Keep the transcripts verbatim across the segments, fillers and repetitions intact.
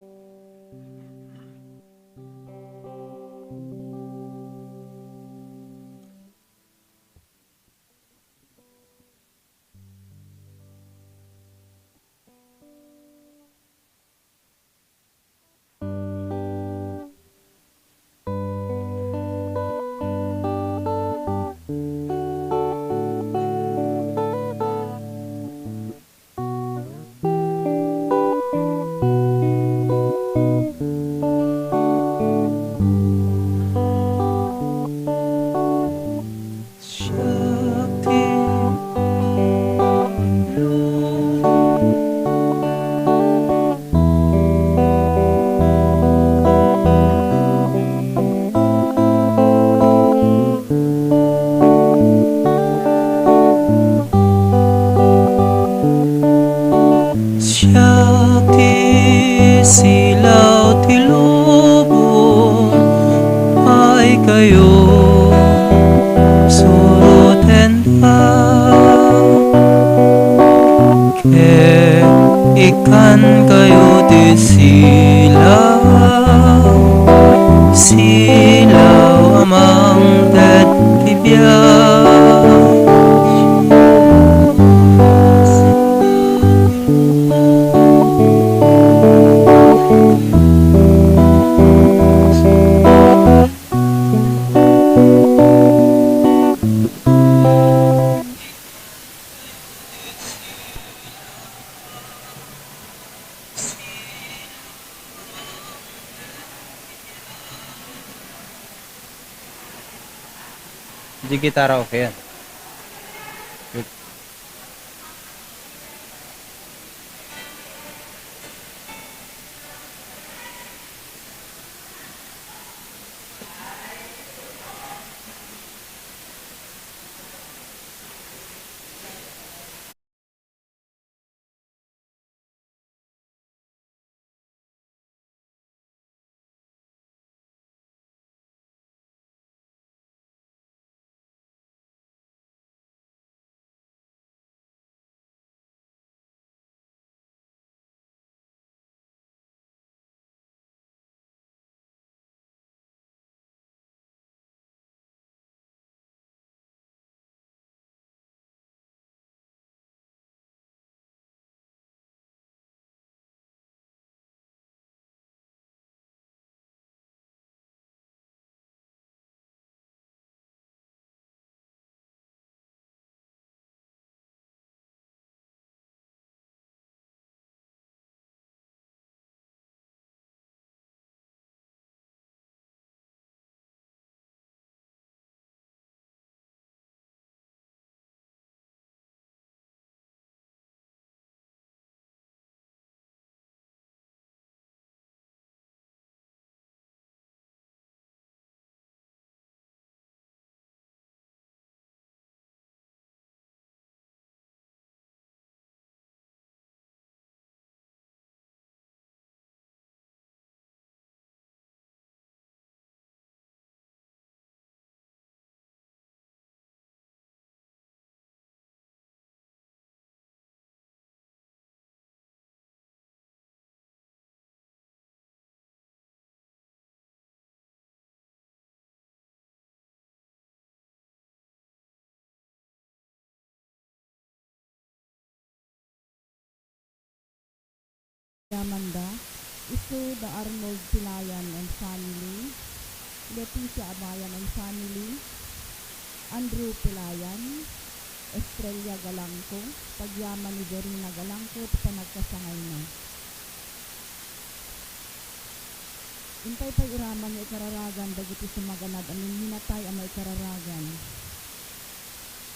Siak ti Siak ti silaw ti lubong, ay kayo surotenda. Ket ikkan kayo ti silaw, silaw a mangted ti biag. Di gitara, okay yan. Yamanda, isu da Arnold Pelayan and family, Leticia Abayan and family, Andrew Pelayan, Estrella Galangco, pagyaman ni Verena Galangco ti panagkasangayna. Intay pay iraman nga ikararagan dagiti sumaganad a mimminatay a maikararagan.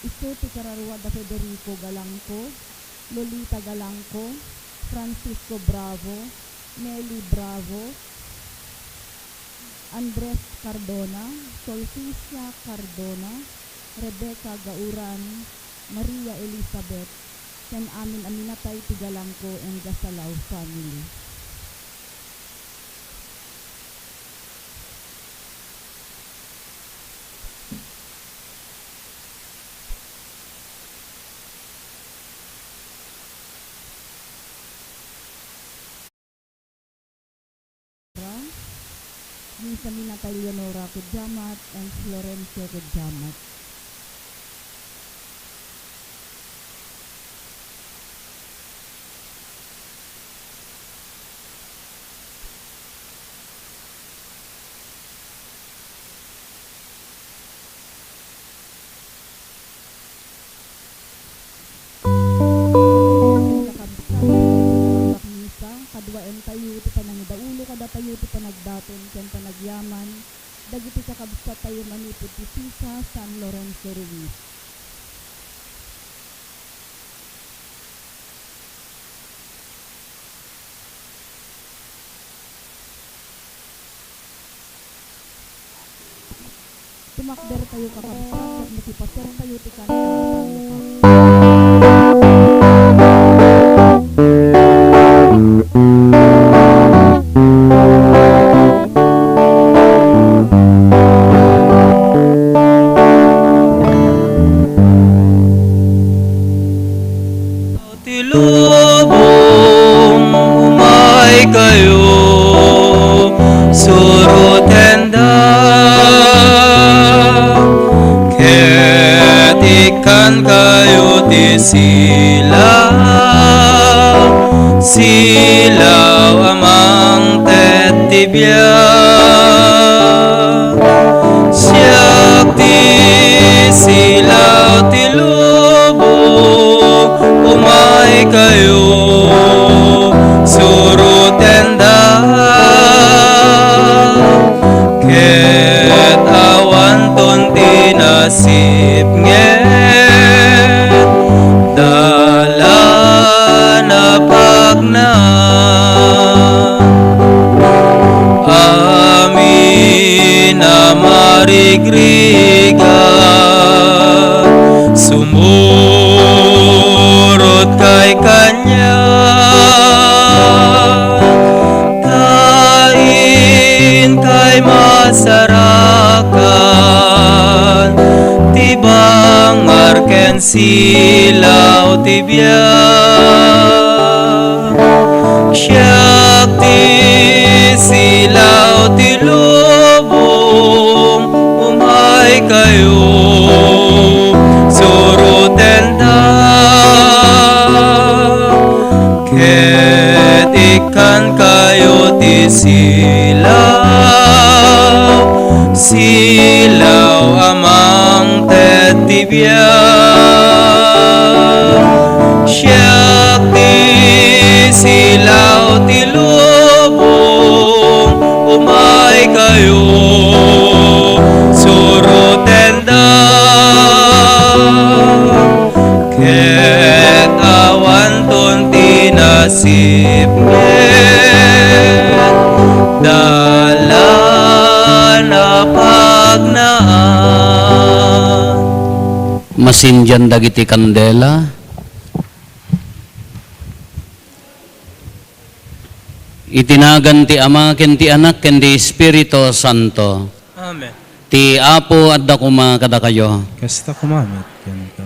Isu ti kararua da Federico Galangco, Lolita Galangco, Francisco Bravo, Nelly Bravo, Andres Cardona, Solficia Cardona, Rebecca Gauran, Maria Elizabeth, ken amin a minatay ti Galangco and Gasalao family. Saminata Eleonora Kudiamat and Florencio Kudiamat. Kakabsat, kakabsat, misa, kaduaentayo ti panangidaulo kadatayo ti panagdaton ken panagyaman dagiti kakabsattayo manipud ti Sisa San Lorenzo Ruiz. Tumakdertayo, kakabsat, tapno ipasertayo ti kanta a pangngegak. Ti lubong, umaykayo, surotenda, ket ikkankayo ti silaw, silaw a mangted ti biag. Siak ti silaw ti lubong, umaykayo, surotenda, ket awanton ti nasipnget, dalan a pagna. Amin a marigrigat, sumurot kay kaniak, ta inkay masarakan ti bangar ken silaw ti biag. Siak ti silaw ti lubong, umaykayo, surotenda, ket ikkankayo ti silaw, silaw a mangted ti biag. Siak ti silaw ti lubong, umaykayo, surotenda, ket awanton ti nasipnget, dalan a pagnaan. Masindian dagiti kandela. Iti nagan ti Ama, ken ti Anak, ken ti Espiritu Santo. Amen. Ti Apo adda koma kadakayo. Kasta koma met kenka.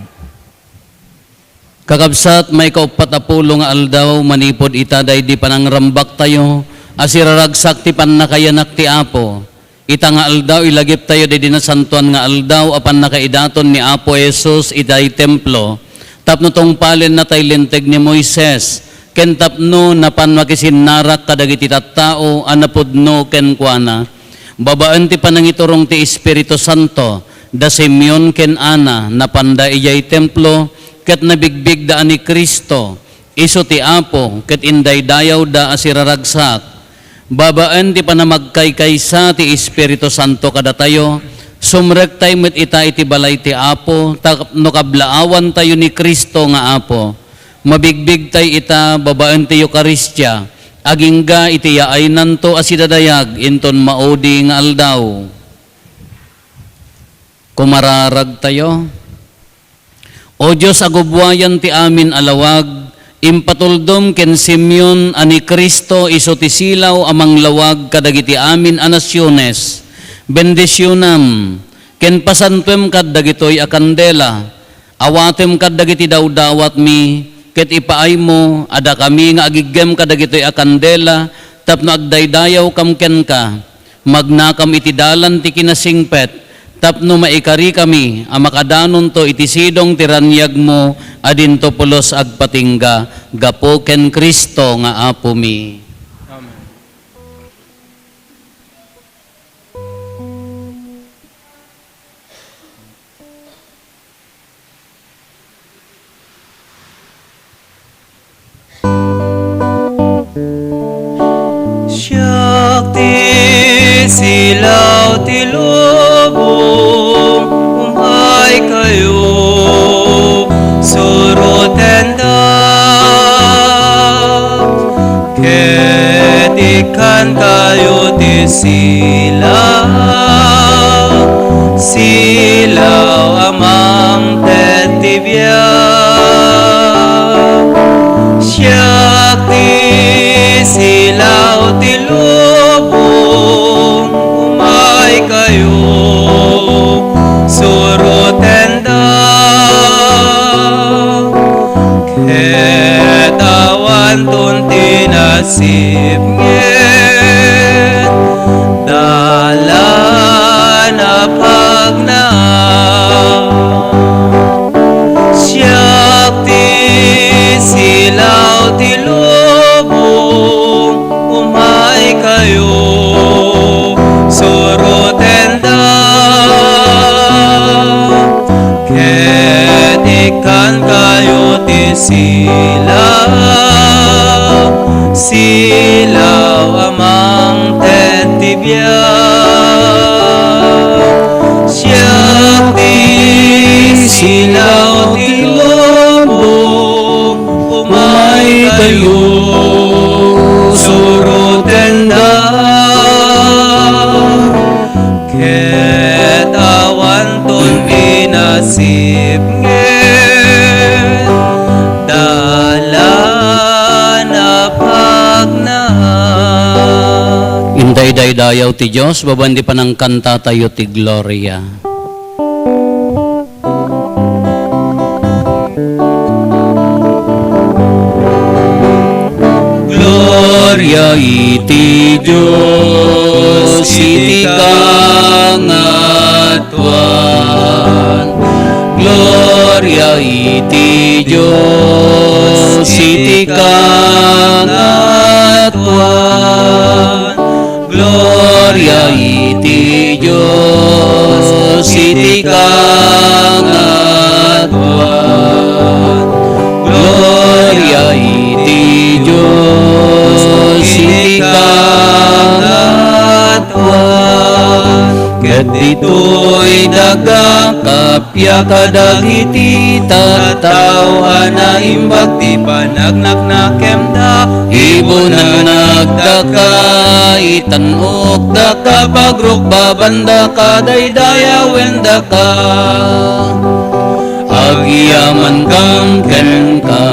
Kakabsat, maikauppat a pulo nga aldaw manipud ita daydi panangrambaktayo a siraragsak ti pannakayanak ti Apo. Ita nga aldaw, ilagiptayo daydi nasantoan nga aldaw a pannakaidaton ni Apo Jesus idiay templo, tapno tungpalenna tay Linteg ni Moises, ken tapno napan makisinnarak kadagiti tattao a napudno kenkuana. Babaen ti panangiturong ti Espiritu Santo, da Simeon ken Ana, napanda idiay templo, ket nabigbigda a ni Cristo, isu ti Apo, ket indaydayawda a siraragsak. Babaen ti panamagkaykaysa ti Espiritu Santo kadatayo, sumrektay met ita iti balay ti Apo, tapno kablaawantayo ni Cristo nga Apo. Mabigbigtay ita babaen ti Eukaristia, agingga iti yaaynanto a sidadayag inton maudi nga aldaw. Kumararagtayo. O Dios a gubuayan ti amin a lawag, impatuldom ken Simeon a ni Cristo isu ti silaw a manglawag kadagiti amin a nasiones. Bendisionam ken pasantuem kad dagitoy a kandela. Awatem kad dagiti dawdawatmi, ket ipaaymo a dakami nga agiggem kadagitoy a kandela tapno agdaydayawkam kenka. Magnakam iti dalan ti kinasingpet, tapno maikarikami a makadanonto iti sidong ti raniagmo a dinto pulos agpatingga, gapu ken Cristo nga Apomi. Amen. Siak ti silaw ti lubong, umaykayo, surotendak, ket ikkankayo ti silaw, silaw a mangted ti biag. Siak ti silaw ti lubong, umaykayo, surotendak, ket awanton ti nasipnget, dalan a pagnaak. Siak ti silaw ti lubong, umaykayo, surotendak, ket ikkankayo ti silaw, silaw a mangted ti biag. Siak ti silaw ti lubong, umaykayo, surotendak, ket awanton ti nasipnget, dalan a pagnaak. Inday daydayaw ti Dios, babaen ti panangkantatayo ti Gloria. Gloria iti Dios iti kangatuan. Gloria iti Dios iti kangatuan. Gloria iti Dios iti kangatuan. Gloria iti Dios iti kangatuan. Ket ditoy daga, appiak kadagiti tattao a naimbag ti panagnaknakemda. Ibunannagdaka, itan-okdaka, pagrukbabandaka, daydayawendaka. Agyamankam kenka,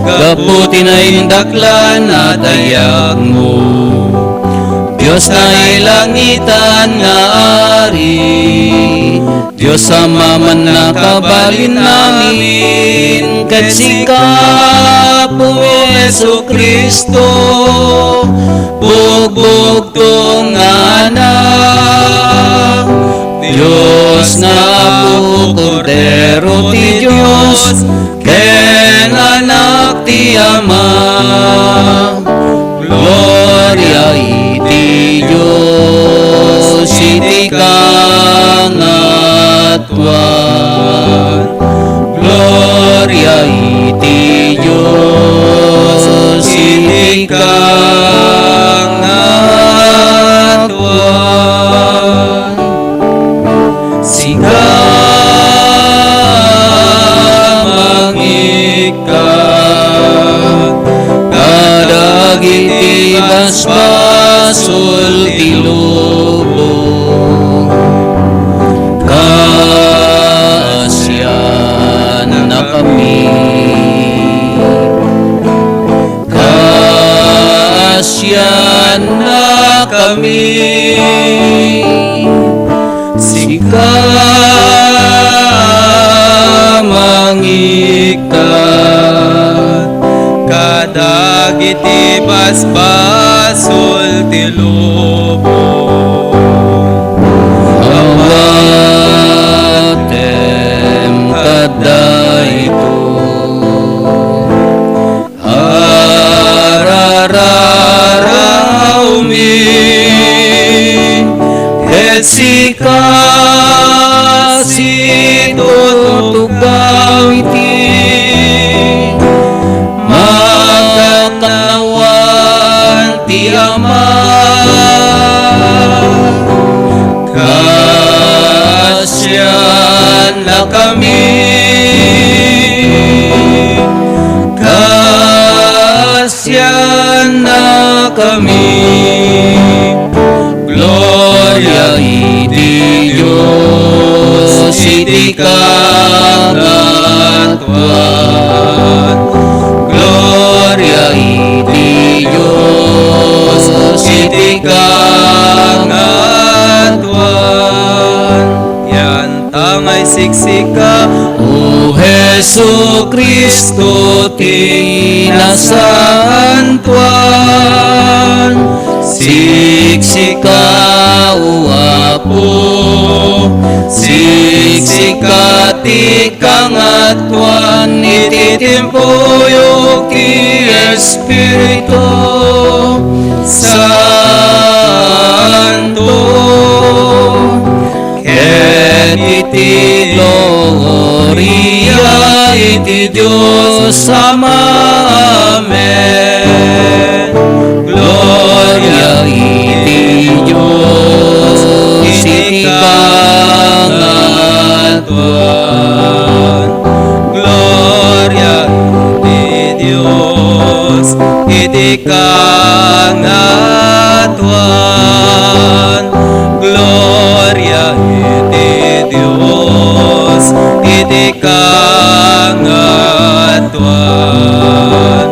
gapu ti naindaklan a dayagmo. Dios nailangitan nga Ari, Dios a mamannakabalin amin, ket sika, Apo Jesu-Cristo, bugbugto nga Anak, Dios nga Apo, Kordero ti Dios, ken Anak ti Ama. Gloria iti Dios iti kangatuan. Gloria iti Dios iti kangatuan. Sika mangikkat kadagiti basbasol ti lubong. Kaasiannakami. Sika situtugaw iti makannawan ti Ama. Kasiannakami, kasiannakami. Gloria iti Dios iti kangatoan. Gloria iti Dios iti kangatoan. Yan. Tangay siksika, O Jesu-Cristo ti nasantoan. Siksika, O Apo, siksika ti kangatoan iti timpuyog ti Espiritu Santo. Ket iti gloria iti Dios Ama. Amen. Gloria iti Dios iti kangatoan. Gloria iti Dios iti kangatoan. Gloria iti Dios iti kangatoan.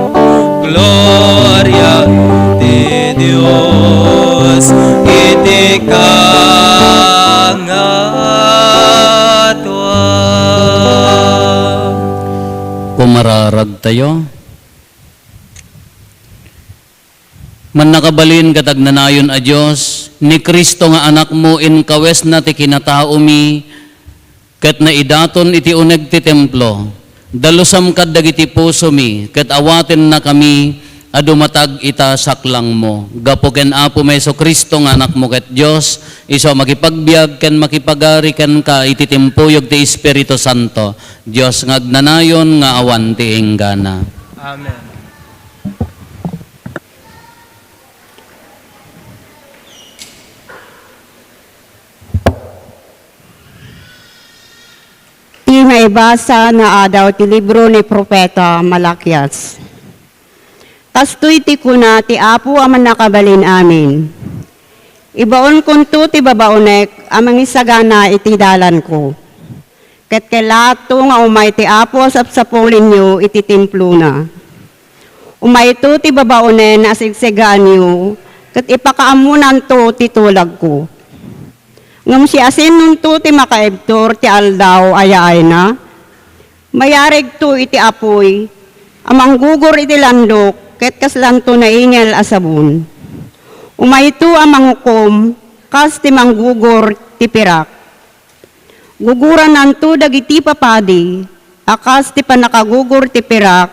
Gloria iti Dios iti kangatoan. Pumararagtayo. Mannakabalin ket agnanayon a Dios, ni Cristo nga Anakmo inkawesna ti kinataomi ket naidaton iti uneg ti templo. Dalusam kad dagiti pusomi ket awatennakami a dumatag ita saklangmo. Gapu ken Apomi Jesu-Cristo nga Anakmo ket Dios, isu a makipagbiag ken makipagari kenka iti timpuyog ti Espiritu Santo, Dios nga agnanayon nga awan ti inggana. Amen. Ti maibasa nga adaw ti libro ni Profeta Malakias. Kastoy ti kuna ti Apo a Mannakabalin-amin, "Ibaonkonto ti babaonek a mangisagana iti dalanko." Ket kayatto nga umay ti Apo a sapsapulenyo iti templona. Umayto ti babaonen a sigsegaanyo, ket ipakaammonanto ti tulagko. Ngem siasinoto ti makaibtur ti aldaw a yaayna? Mayarigto iti apuy a manggugor iti landok, ket kaslanto naingel a sabon. Umayto a mangukom kas ti manggugor ti pirak. Gugurananto dagiti papadi a kas ti pannakagugor ti pirak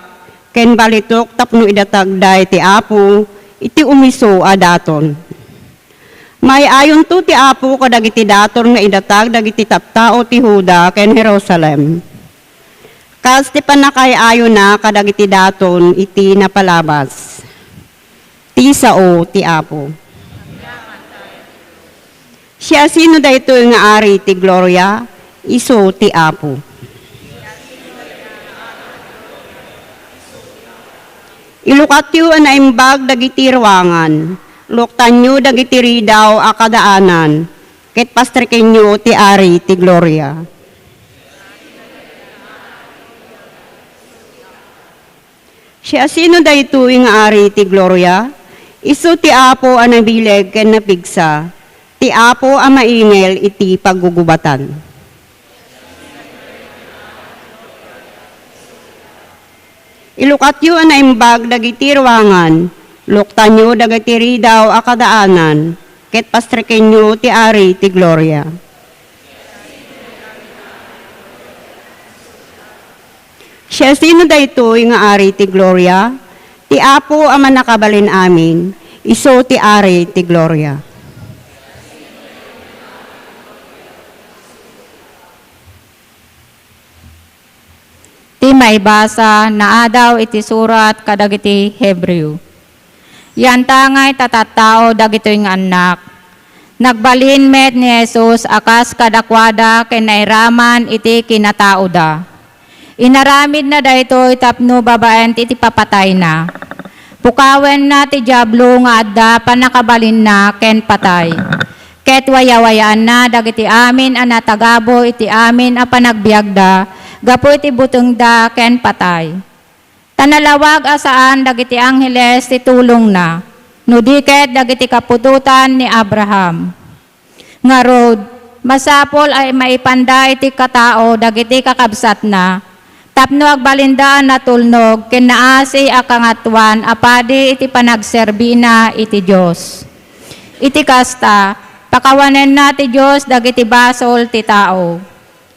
ken balitok tapno idatagda iti Apo iti umiso a daton. Maay-ayonto ti Apo kadagiti daton nga idatag dagiti tattao ti Juda ken Jerusalem, kas ti pannakaay-ayona kadagiti daton iti napalabas. Ti sao ti Apo. Siasino daytoy nga Ari ti Gloria? Isu ti Apo. Ilukatyo a naimbag dagiti ruangan, luktanyo dagiti ridaw a kadaanan, ket pastrekenyo ti Ari ti Gloria. Siasino daytoy nga Ari ti Gloria? Isu ti Apo a nabileg ken napigsa, ti Apo a maingel iti paggugubatan. Ilukatyo a naimbag dagiti ruangan, luktanyo dagiti ridaw a kadaanan, ket pastrekenyo ti Ari ti Gloria. Siasino daytoy nga Ari ti Gloria? Ti Apo a Mannakabalin-amin, isu ti Ari ti Gloria. Ti maibasa, naadaw iti surat kadagiti Hebreo. Yantangay ta tattao dagitoy nga annak. Nagbalin met ni Jesus a kas kadakuada ken nairaman iti kinataoda. Inaramidna daytoy tapno babaen iti papatayna. Pukawenna ti Diablo nga adda pannakabalinna ken patay. Ket wayawayaanna dagiti amin a natagabo iti amin a panagbiagda gapu iti butengda ken patay. Ta nalawag a saan dagiti angheles ti tulongna, no di ket dagiti kaputotan ni Abraham. Ngarud, masapul a maipanda iti katao dagiti kakabsatna, tapno agbalinda a natulnog ken naasi a kangatoan a padi iti panagserbina iti Dios. Iti kasta, pakawanenna ti Dios dagiti basol ti tao.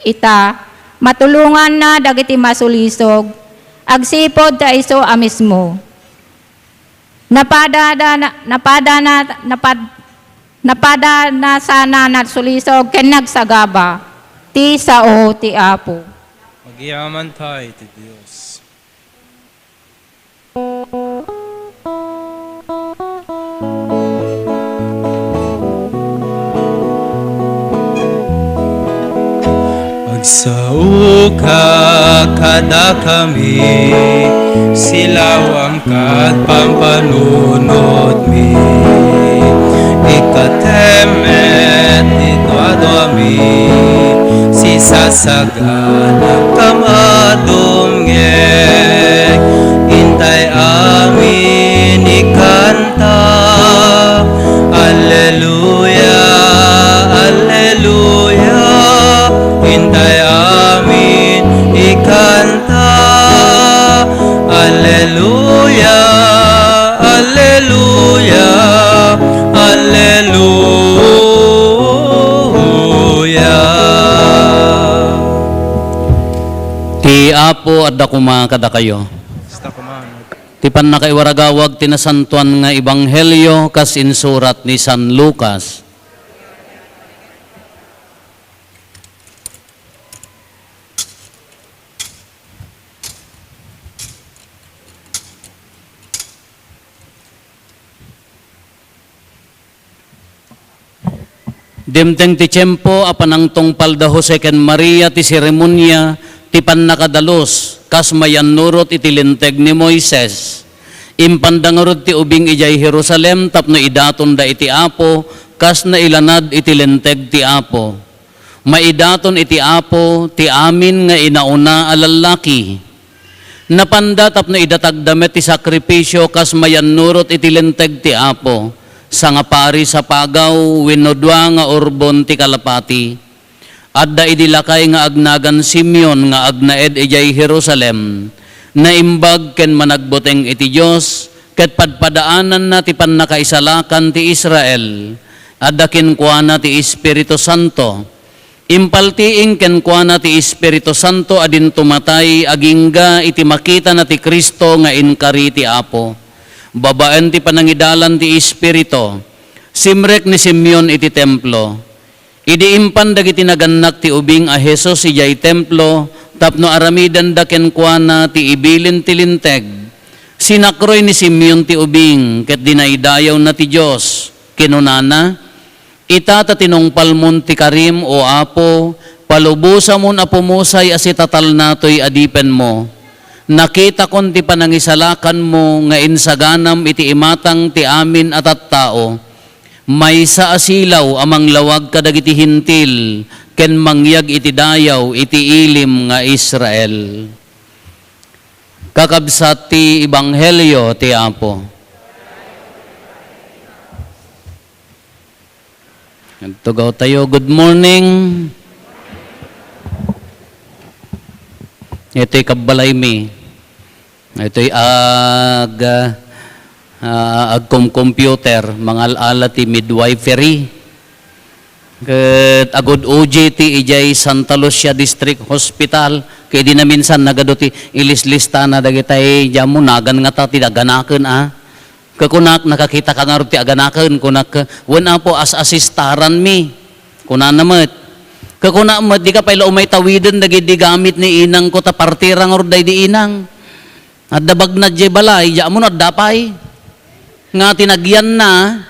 Ita, matulonganna dagiti masulisog, agsipud ta isu a mismo. Napadada-, napadana-, napad-, napadanasanna nasulisog ken nagsagaba ti sao ti Apo. Agyamankami ti Dios. Agsaoka kadakami, silawam ket pampanunotmi. Ikkatem met ti duaduami, sisasagana ka madumngeg. Intay amin ikanta, Alleluia, Alleluia. Intay amin ikanta, Alleluia, Alleluia, Alleluia. Ti Apo adda koma kadakayo. Kasta koma. Ti pannakaiwaragawag ti Nasantoan nga Ebanghelio kas insurat ni San Lucas. Dimteng ti tiempo a panangtungpalda Jose ken Maria ti seremonia ti pannakadalus kas mayannurot iti Linteg ni Moises. Impanda ngarud ti ubing idiay Jerusalem tapno idatonda iti Apo kas nailanad iti Linteg ti Apo. Maidaton iti Apo ti amin nga inauna a lallaki. Napanda tapno idatagda met ti sakrifisio kas mayannurot iti Linteg ti Apo, sangapari sapagaw wenno dua nga urbon ti kalapati. Adda idi lakay nga agnagan Simeon nga agnaed idiay Jerusalem. Naimbag ken managbuteng iti Dios, ket padpadaananna ti pannakaisalakan ti Israel. Adda kenkuana ti Espiritu Santo. Impaltiing kenkuana ti Espiritu Santo a dinto matay agingga iti makitana ti Cristo nga inkari ti Apo. Babaen ti panangidalan ti Espiritu, simrek ni Simeon iti templo. Idi impan dagiti nagannak ti ubing a Jesus idiay templo tapno aramidenda kenkuana ti ibilin ti Linteg, sinakroy ni Simeon ti ubing ket dinaydayawna ti Dios. Kinunana, Ita ta tinungpalmon ti karim, O Apo, palubosamon a pumusay a sitatalna toy adipenmo. Nakitakon ti panangisalakanmo nga insaganam iti imatang ti amin a tattao. Maysa a silaw a manglawag kadagiti Hentil ken mangyag iti dayaw iti ilim nga Israel. Kakabsat ti Ebanghelio ti Apo. Agtugaw tayo. Good morning. Itoy kabbalaymi. Itoy ag, ah, agkom-computer, mangal-ala ti midwifery. Ket agud O J T idiay Santa Lucia District Hospital. Ket idi naminsan nagadu ti ilislistana dagitay, "Diammo, nagan ngata ti aganaken, a?" Ket kunak, "Nakakitaka ngarud ti aganaken," kunak, "Wen, Apo, as-asistaranmi," kunana met. Kakuna met, dika pay la umay tawiden dagiti gamit ni inangko ta partira ngarud daydi inang. Adda bagna diay balay, diay ammo no adda pay. Nga tinagyanna,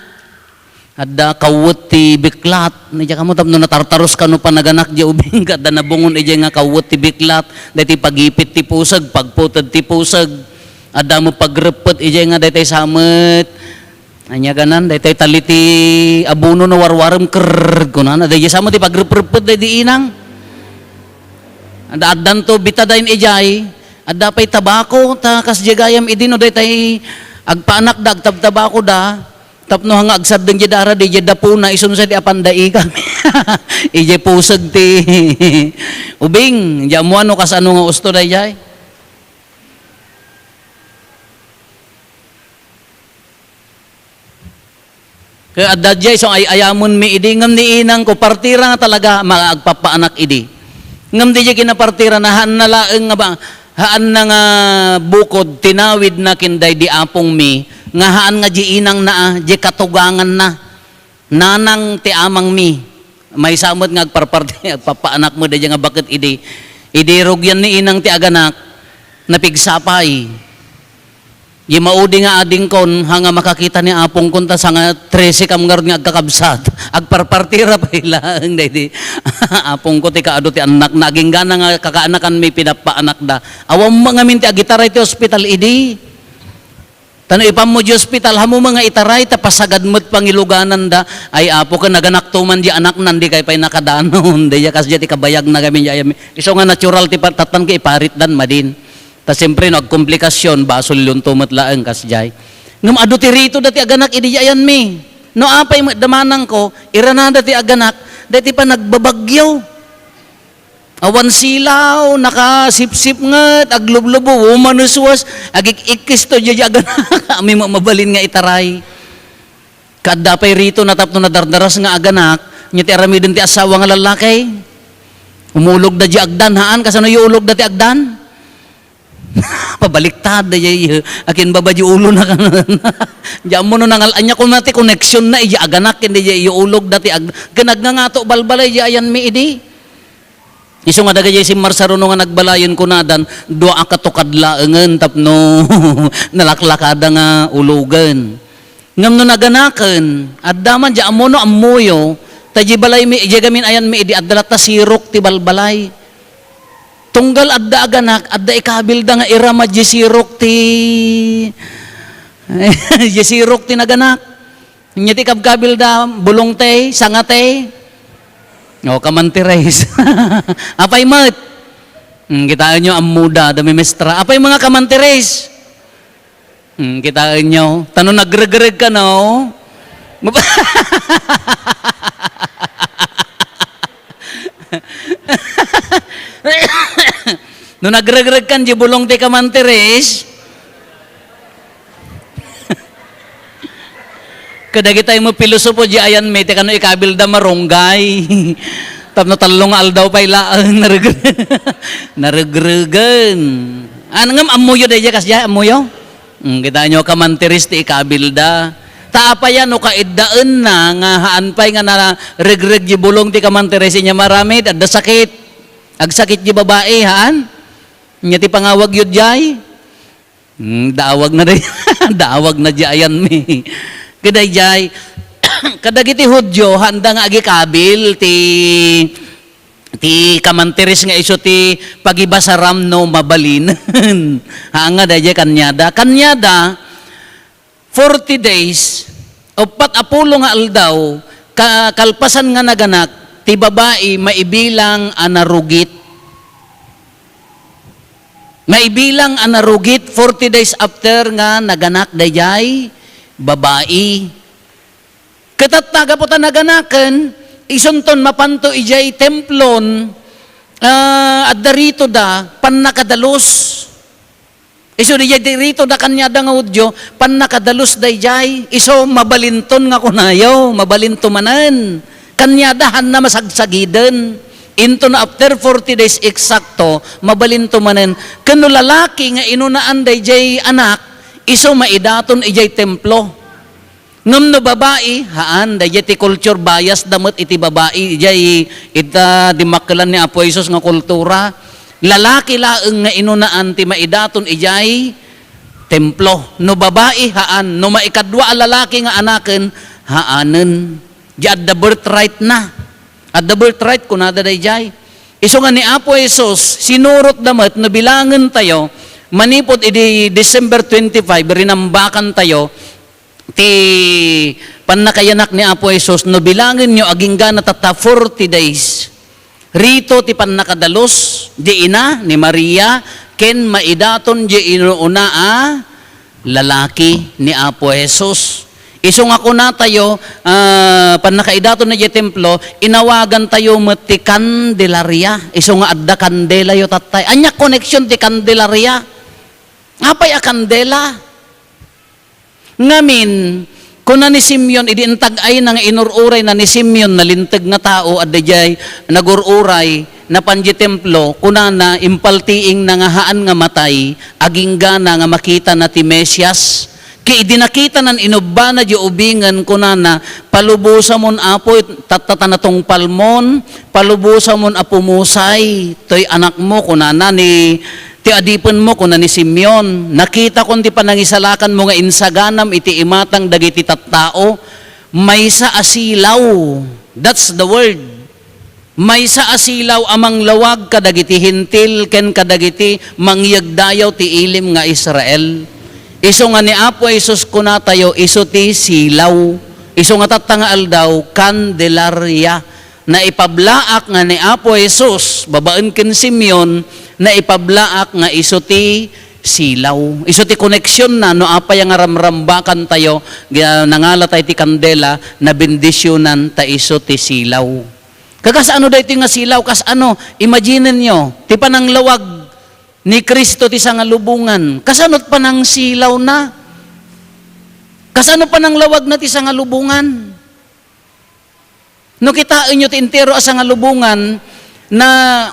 adda kawwet ti biklat. Ni diay kamo tapno natartaros kano panaganak diay ubing, adda nabungon idiay nga kawwet ti biklat. Daytoy pagipit ti puseg, pagputed ti puseg. Adda met pagreppet idiay nga daytoy sa met. Ania ganan, daytoy tali ti abono no warwarem, krrrr, kunana. Daydiay sa met ti pagrepreppet daydi inang. Adda, addanto betadine idiay, adda pay tabako, ta kasdiay gayam idi no daytay agpaanakda, agtabtabakoda, tapno nga agsaddeng diay dara, diay dapona, isu no sa ti apanda ikam. Idiay puseg ti ubing, diay ammo no kasano nga usto daydiay. Ket adda diay isu nga ay-ayamonmi idi, ngem ni inangko, partira nga talaga, ma-, agpapaanak idi. Ngem diay kinapartirana, haanna laeng nga ba, haanna nga bukod, tinawidna ken daydi apongmi, nga haan nga diay inangna, ah, diay katuganganna. Nanang ti amangmi. Maysa met nga agparparti, agpapaanak met daydiay nga baket idi. Idi rugyan ni inang ti aganak, napigsa pay. Di maudi nga adingkon, ha nga makakita ni apongkon ta sanga trese kam ngarud nga agkakabsat. Agparpartira pay laeng daydi apongko ti kaadu ti annakna. Aginggana nga kakaanakanmi pinappaanakda. Awan met ngamin ti agitaray ti ospital idi. Ta no ipammo di ospital, haanmo nga itaray, ta pasagat met pangilugananda. Ay, Apo, ken naganakto man di anaknan, dikay pay nakadanon. Daydiay kasdiay ti kabayagna ngamin, ay, isu nga natural ti pa-, tattan ket iparitdan madin. Ta siempre, no agkomplikasyon, basolyonto met laeng kasdiay. Ngem adu ti ritoda ti aganak idi ayanmi. No apay met da manangko, iranada ti aganak, daytoy panagbabagyo. Awan silaw, nakasipsipnget, aglublubo, umanuswas, agik-ikkisto diay aganak, amin met mabalin nga itaray. Ket adda pay rito na tapno nadardaras nga aganak, nia ti aramiden ti asawa nga lallaki. Umulogda diay agdan, haan, kasano iulogda ti agdan? Pabaliktad, diay, akinbaba diay ulona. Diay ammo no nangal-, ania koma ti koneksionna, diay aganak, ken diay iulogda ti ag-, ken agngangato balbalay, diay ayanmi idi. Isu nga dagiti simmarsaruno nga nagbalayen kunadan, dua a katukad laengen tapno nalaklakada nga ulogen. Ngem no naganaken, adda man diay ammo no ammoyo, ta diay balaymi, diay gamin ayanmi idi adda latta sirok ti balbalay. Tunggal adda aganak, adda ikabilda nga irama diay sirok ti, diay sirok ti naganak. Nia ti kabkabilda, bulong ti, sanga ti. O, kamantiris. Apay met? Hmm, kitaenyo, ammoda, da mimestra. Apay nga kamantiris? Hmm, kitaenyo. Ta no nagregreg kano? No nagregregkan diay bulong ti kamantiris, kadagitay met pilosopo diay ayanmi, ti kano ikabilda marunggay. Tapno tallo nga aldaw pay laeng, nareg-, naregregen. An-, ngem ammoyo daydiay kasdiay, ammoyo? Mm, kitaenyo, kamantiris ti ikabilda. Ta apay a no kaiddaenna nga haan pay nga naregreg diay bulong ti kamantiris, nia maaramid, adda sakit. Agsakit diay babai, haan? Nia ti pangawagyo diay? Hmm, daawagna day-, daawagna diay ayanmi. Kadaydiay, kadagiti Judio, haanda nga agikabil ti, ti kamantiris nga isu ti pagibasaram no mabalinen. Haan nga daydiay kaniada. Kaniada, forty days, uppat a pulo nga aldaw, ka-, kalpasan nga naganak, ti babai maibilang a narugit. Maibilang a narugit forty days after nga naganak daydiay babai. Ket tatta, gapu ta naganaken, isunton mapanto idiay templon, ah, adda ritoda, pannakadalus. Isu diay ritoda kaniada nga Judio, pannakadalus daydiay, isu mabalinton nga kunayo, mabalinto manen. Kaniada, haanna masagsagiden. Into no after forty days eksakto, mabalinto manen. Ken no lalaki nga inunaan daydiay anak, isu maidaton idiay templo. Ngem no babai, haan, daydiay ti culture bias da met iti babai, idiay ita dimmakkelan ni Apo Jesus nga kultura. Lalaki laeng nga inunaan ti maidaton idiay templo. No babai, haan. No maikadua a lalaki nga anaken, haanen. Di adda birthright na. Adda birthright, kunada daydiay. Isu nga ni Apo Jesus, sinurot da met no bilangen tayo, manipud idi December twenty-five, rinambakan tayo, ti pannakayanak ni Apo Jesus, no bilangenyo, agingga na tatta forty days. Rito ti pannakadalus, di ina ni Maria, ken maidaton di inuuna a lalaki ni Apo Jesus. Isu nga kuna tayo, ah, pannakaidaton na di templo, inawagan tayo met ti Candelaria. Isu nga adda kandelayo tattay. Anya connection ti Candelaria? Apay a kandela? Ngamin, kuna ni Simeon, idi intag-ayna nga inur-urayna ni Simeon, nalinteg nga tao, adda diay nagur-uray, napan di templo, kunana, impaltiingna nga haan nga matay, aginggana nga makitana ti Mesias. Ket idi nakitanan inubbana di ubingen, kunana, "Palubosamon, Apo, tatta ta natungpalmon, palubosamon a pumusay, toy anakmo," kunana ni Ti adipenmo, kuna ni Simeon, nakitakon ti panangisalakanmo nga insaganam iti imatang dagiti tattao, maysa a silaw. That's the word. Maysa a silaw a manglawag kadagiti Hentil ken kadagiti mangyegdayaw ti ilim nga Israel. Isu nga ni Apo Jesus kunatayo, isu ti silaw. Isu nga tatta nga aldaw, Candelaria. Naipablaak nga ni Apo Jesus, babaen ken Simeon, naipablaak nga isu ti silaw. Isu ti koneksionna no apay nga ramrambakan tayo, ga-, nangala tayo ti kandela, nabendisionan ta isu ti silaw. Kakas ano daytoy nga silaw? Kas ano? Imagine nyo, ti pananglawag ni Cristo ti sangalubongan. Kasano panangsilawna? Kasano pananglawagna ti sangalubongan? No kitaenyo ti entero a sangalubongan, na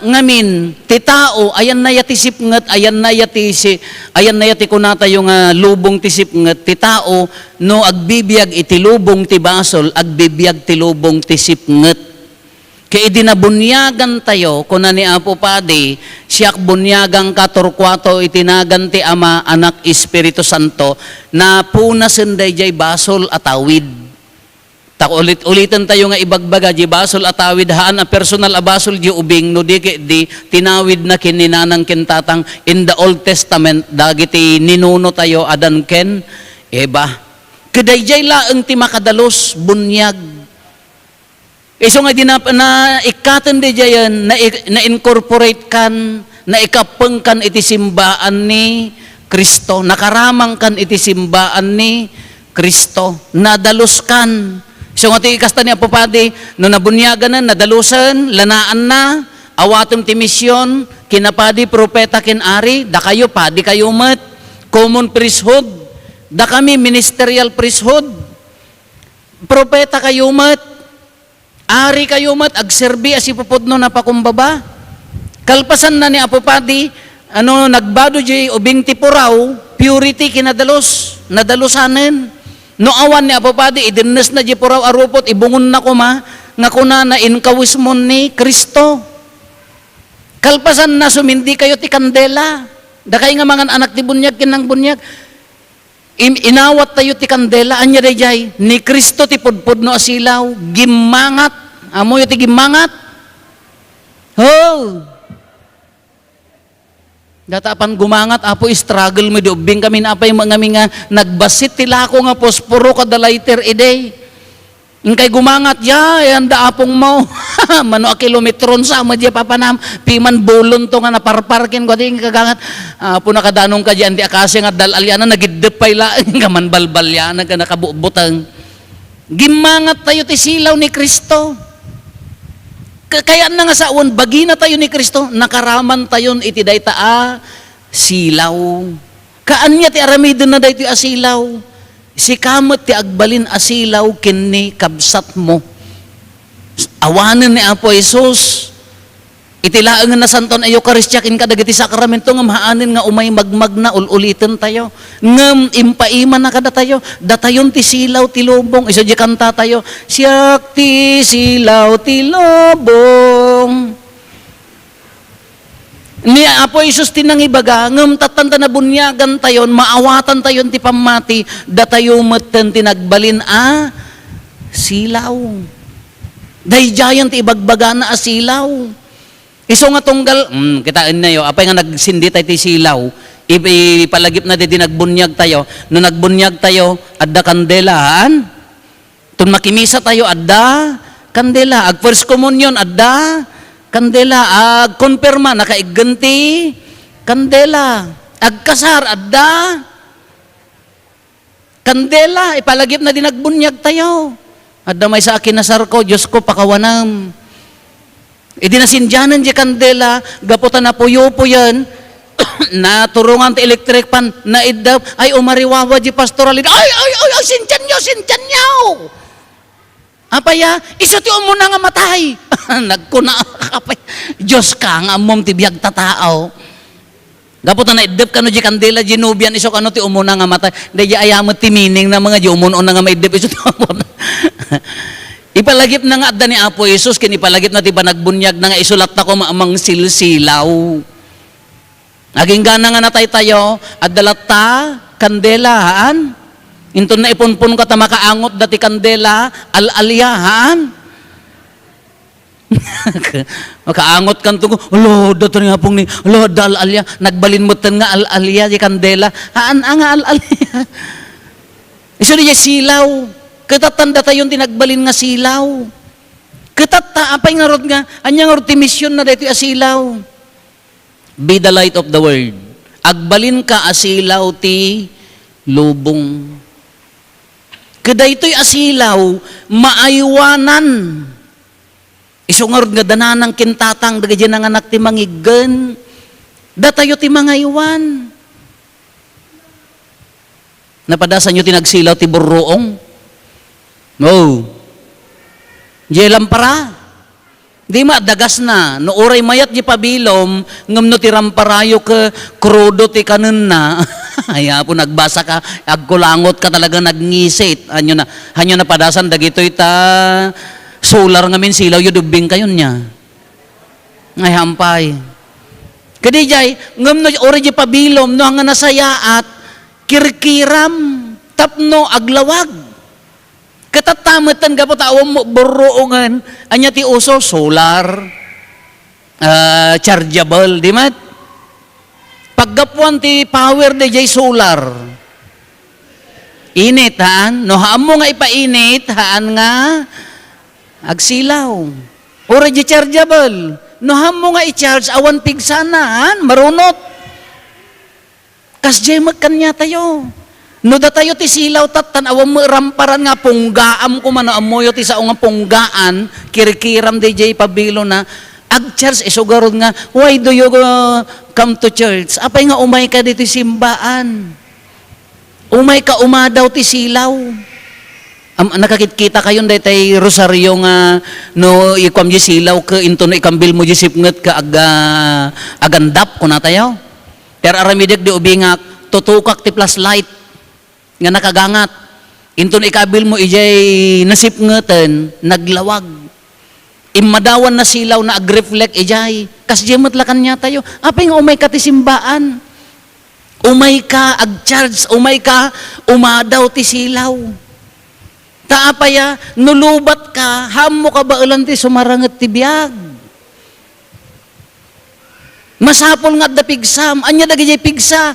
ngamin, ti tao, ayanna ya ti sipnget, ayanna ya ti si-, ayanna ya ti kunatayo nga lubong ti sipnget, ti tao, no agbibiag iti lubong ti basol, agbibiag ti lubong ti sipnget. Ket idi nabuniagan tayo, kuna ni Apo Padi, "Siak buniaganka, turkuato iti nagan ti Ama, Anak, Espiritu Santo," napunasen daydiay basol a tawid. Ta ulit-uliten tayo nga ibagbaga, di basol a tawid, haan a personal a basol di ubing, no di ket di, tinawid na ken ni nanang ken tatang in the Old Testament, dagiti ninuno tayo, Adan ken Eva. Ket daydiay laeng ti makadalus, buniag. Isu nga di na, na ikkaten daydiayen, na, na-incorporate kan, naikappengkan iti simbaan ni Cristo, nakaramangkan iti simbaan ni Cristo, nadaluskan. Isu nga ti kasta ni Apo Padi, no nabuniaganen, nadalusen, lanaanna, awatem ti mision, kinapadi, propeta, ken ari, dakayo, padi kayo met, common priesthood, dakami, ministerial priesthood, propeta kayo met, Ari kayo met, agserbi a sipupudno a pakumbaba. Kalpasanna ni Apo Padi, ano, nagbado di ubing ti puraw, purity kinadalus, nadalusanen. No awan ni Apo Padi, idennesna di puraw a rupot, ibungonna koma, nga kunana, "Inkawismon ni Cristo." Kalpasanna, sumindi kayo ti kandela. Dakay nga mangan-anak ti buniag, ken nangbuniag. Im-, inawat tayo ti kandela. Ania daydiay? Ni Cristo ti pudpudno a silaw. Gimmangat. Ammoyo ti gimmangat? Ho! Data apan gumangat, Apo, struggle mo, di ubbing kami, apay mo ngamin nga nagbassit ti lako nga posporo kada lighter idi. Inkay gumangat, ya, yan da apong mo. Mano a kilometron sa, ama, di papanam, piman bulon to nga naparpar, ken, kuwadi, kagangat, "Apo, nakadanong ka diyan, di akasi nga dal-, alyana, nagiddep pay la," kaman balbalya, nagka-, nakabutbuteng. Gimmangat tayo ti silaw ni Cristo. Ka-, kayatna nga sawen, bagina tayo ni Cristo, nakaraman tayon iti dayta a silaw. Kaanya ti aramidenna daytoy a silaw. Sika met ti agbalin a silaw ken ni kabsatmo. Awanen ni Apo Jesus. Iti laeng nga Nasantoan a Eukaristia ken kadagiti sakramento ngem haanen nga umay magmagna, ul-uliten tayo. Ngem impaimana kadatayo, datayon ti silaw ti lubong. Isu di kanta tayo, "Siak ti silaw ti lubong." Ni Apo Jesus ti nangibaga, ngem tattanta nabuniagan tayon, maawatan tayon ti pammati, datayo metten ti nagbalin a silaw. Daydiayen ti ibagbagana a silaw. Isu nga tunggal, mm, kitaennayo, apay nga nagsindi tayo ti silaw? Ip-, ipalagipna daydi nagbuniag tayo. No nagbuniag tayo, adda kandela, haan? Ton makimisa tayo, adda kandela. Ag first communion, adda kandela. Ag konfirma, nakaiggen ti kandela. Agkasar, adda kandela, ipalagipna di nagbuniag tayo. Adda maysa a kinasarko, Diosko, pakawanam. Idi nasindianan di kandela, gapu ta napuyopuyen, naturongan ti electric fan, naiddep, ay, umariwawa di pastoral leader, "Ay, ay, ay, ay, sindianyo, sindianyo!" Apay a, isu ti umuna nga matay. Nagkuna, apay, Dios ka, nga ammom ti biag ta tao. Gapu ta naiddep kano di kandela, di nobian, isu kano ti umuna nga matay. Daydi aya met ti meaning na mga di umun-una nga maiddep, isu ti umuna. Ipalagipna nga adda ni Apo Jesus, ken ipalagipna ti panagbuniagna nga isu latta koma a mangsilsilaw. Agingga nga natay tayo, adda latta kandela, haan? Inton naipunpon ka ta makaangot da ti kandela, al-alia, haan? Makaangot kanto, "Ala, adda ta ni Apong ni, ala, adda al-alia." Nagbalin metten nga al-alia ti kandela. Haan, a nga al-alia. Isu di silaw. Kitatta datayon ti nagbalin nga silaw. Kitatta, apay ngarud nga, ania ngarud ti missionna daytoy a silaw? Be the light of the world. Agbalinka a silaw ti lubong. Kadaytoy a silaw, maaywanan. Isu ngarud nga dananang kintatang, dagiti nanganak ti mangiggen. Datayo ti mangaywan. Napadasanyo ti nagsilaw ti burruong? No. Diay lampara? Di ma, dagasna. No uray mayat di pabilom, ngem no ti ramparayo ke krudo ti kanenna. Ay, Apo, nagbasa ka, agkulangot ka talaga, nagngisit. Hanyo na, hanyo napadasan dagitoy ta solar ngamin silawyo, dubbing kayo niya. Ay, hampay. Kadi jay, ngem no uray di pabilom, no, nga nasayaat, kirkiram, tapno aglawag. Kitatta metten gapu ta awan mo burruongen, ania ti uso? Solar, ah, chargeable, di met? Paggapuan ti power dayjay solar. Init, haan? No, haanmo nga ipainit, haan nga agsilaw. Uray di chargeable. No, haanmo nga i-charge, awan pigsana, haan? Marunot. Kasdiay met kaniatayo. No datayo ti silaw tattan, awan met ramparan nga punggaam koma, no ammoyo ti sao nga punggaan, kirkiram dayjay pabilona, ag-charge isu garud nga, "Why do you, uh, come to church? Apay nga umayka ditoy simbaan? Umayka umadaw ti silaw." Am-, nakakitkita kayon daytay rosaryo nga no ikuam di silaw ke inton no ikambilmo di sipnget ke aga-, agandap, kunatayo? Ti ar-aramidek di ubingak, tutukak ti flashlight nga nakagangat. Inton ikabilmo idiay nasipngeten, naglawag. Immadawan na silaw na agreflect idiay. Kasdiay met la kaniatayo. Apay nga umayka ti simbaan? Umayka, ag-charge, umayka, umadaw ti silaw. Ta apay a, no lubat ka, haanmo kabaelan ti sumaranget ti biag. Masapul nga adda pigsam. Ania dagidiay pigsa?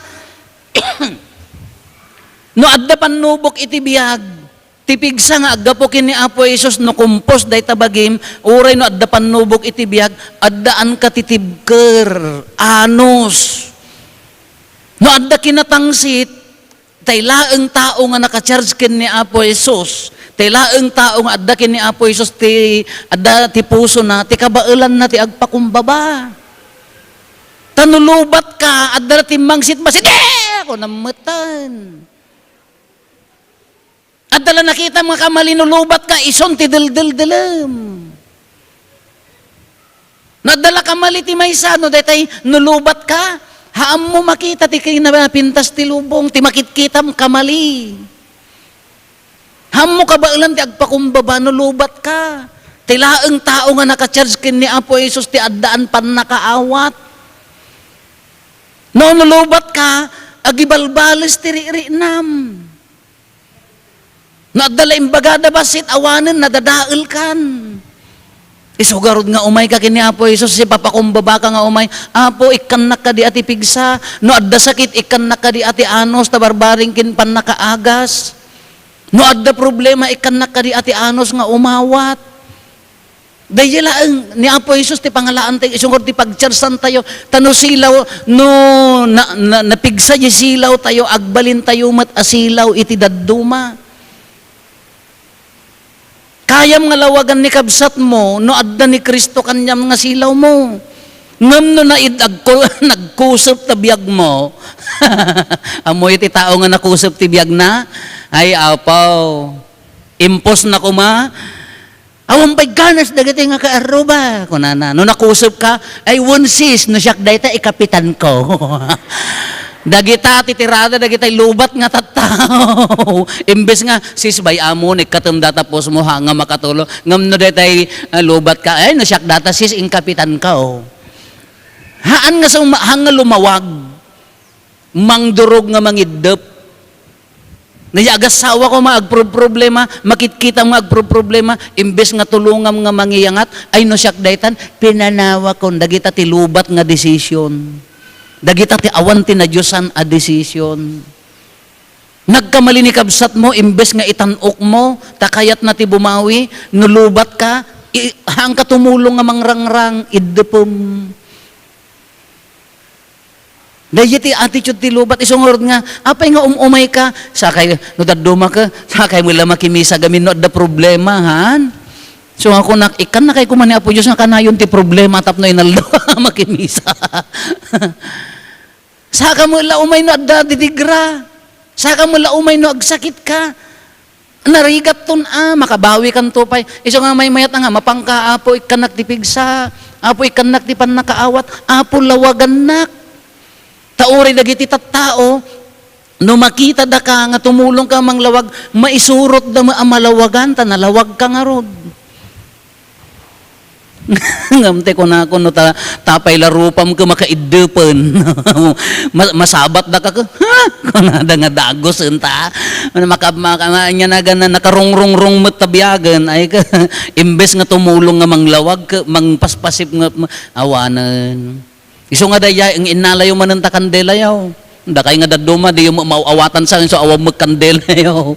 No adda pannubok iti biag, ti pigsa nga aggapu ken ni Apo Jesus, no kumpos dayta bagim, uray no adda pannubok iti biag, addaanka ti tibker, anus. No adda kinatangsit, tay laeng tao nga naka-charge ken ni Apo Jesus, tay laeng tao nga adda ken ni Apo Jesus ti adda ti pusona, ti kabaelanna ti agpakumbaba. Ta no lubat ka, adda la timmangsit, "Bassit!" Ako, nammetan. Adda la nakita nga kamali, no lubat ka, isun ti deldeldelem. No adda la kamali ti maysa, no daytay, no lubat ka, ha, ammo makita ti kinapintas ti lubong, ti makitkitam kamali. Ha, ammo kabaelan ti agpakumbaba no lubat ka. Ti laeng tao nga naka-charge ken ni Apo Jesus ti addaan pannakaawat. No, no lubat ka, agibalbales ti ririnam. No adda la imbagada bassit, awanen, nadadaelkan. Isu garud nga umayka ken ni Apo Jesus, ipapakumbabaka nga umay, "Apo, ikkannak kadi a ti pigsa. No adda sakit, ikkannak kadi a ti anus, ta barbareng ken pannakaagas. No adda problema, ikkannak kadi a ti anus nga umawat." Daydi laeng ni Apo Jesus ti pangalaantayo, isu ngarud ti pagtiarsantayo. Ta no silaw, no na, na, napigsa di silawtayo, agbalintayo met a silaw iti dadduma. Kayam nga lawagan ni kabsatmo no adda ni Cristo kaniam nga silawmo. Ngem no naid agko-, nagkusep ta biagmo, ammo iti tao nga nakusep ti biagna? Ay, apaw, impos na koma. Awan pay ganas dagiti nga kaarruba, kunana. No nakusep ka, "Ay, wen sis, no siak dayta, ikapitan ko." Dagita ti tirada, dagitay lubat nga tattao. Imbes nga, "Sis, bay-am mo, ikkatem data pos mo, ha, nga makatulong." Ngem no daytay, ah, lubat ka, "Ay, no siak data, sis, inkapitan ka, oh." Haan nga sa uma-, haan nga lumawag. Mangdurog nga mangiddep. Daydi agassawa koma agproproblema, makitkitam nga agproproblema, imbes nga tulongam nga mangiyangat, ay no siak daytan, pinanawakon, dagita ti lubat nga desisyon. Dagita ti awan ti nadiosan a desisyon. Nagkamali ni kabsatmo, imbes nga itan-ok mo, ta kayatna ti bumawi, no lubat ka, i-, haanka tumulong nga mangrangrang, iddepem. Daydi ti attitude ti lubat, isu ngarud nga, apay nga um-umay ka, sakay, no dadduma ka, sakay mo la makimisa gamin no adda problema, han? So, nga kunak, ikkan na kay kuma ni Apo Diyos nga kanayon ti problema tapno inaldo makimisa. Saka mo la umay no adda didigra. Saka mo la umay no agsakit ka. Narigatton a, makabawikanto pay. Isu nga maymayat a nga, mapangka, "Apo, ikkannak ti pigsa. Apo, ikkannak ti pannakaawat. Apo, lawagannak." Ta uray dagiti tattao, no makita daka nga tumulong ka manglawag, maisurot da a malawagan, ta nalawag ka ngarud. Ngem ti kunako, no ta-, tapay la rupam ket makaiddepen. Ma-, masabat daka ket, "Ha?" Kunada nga dagus enta. Ano, maka-, maka-, ania na gana, nakarungrungrung met ta biagen. Ay, ka-, imbes nga tumulong nga manglawag, ket mangpaspasip nga, awanen. Isu nga daydiay, ing-, innalayo manen ta kandelayo. Dakay nga dadduma, diyo ma-, maaw-awatan sa, so awan met kandelayo.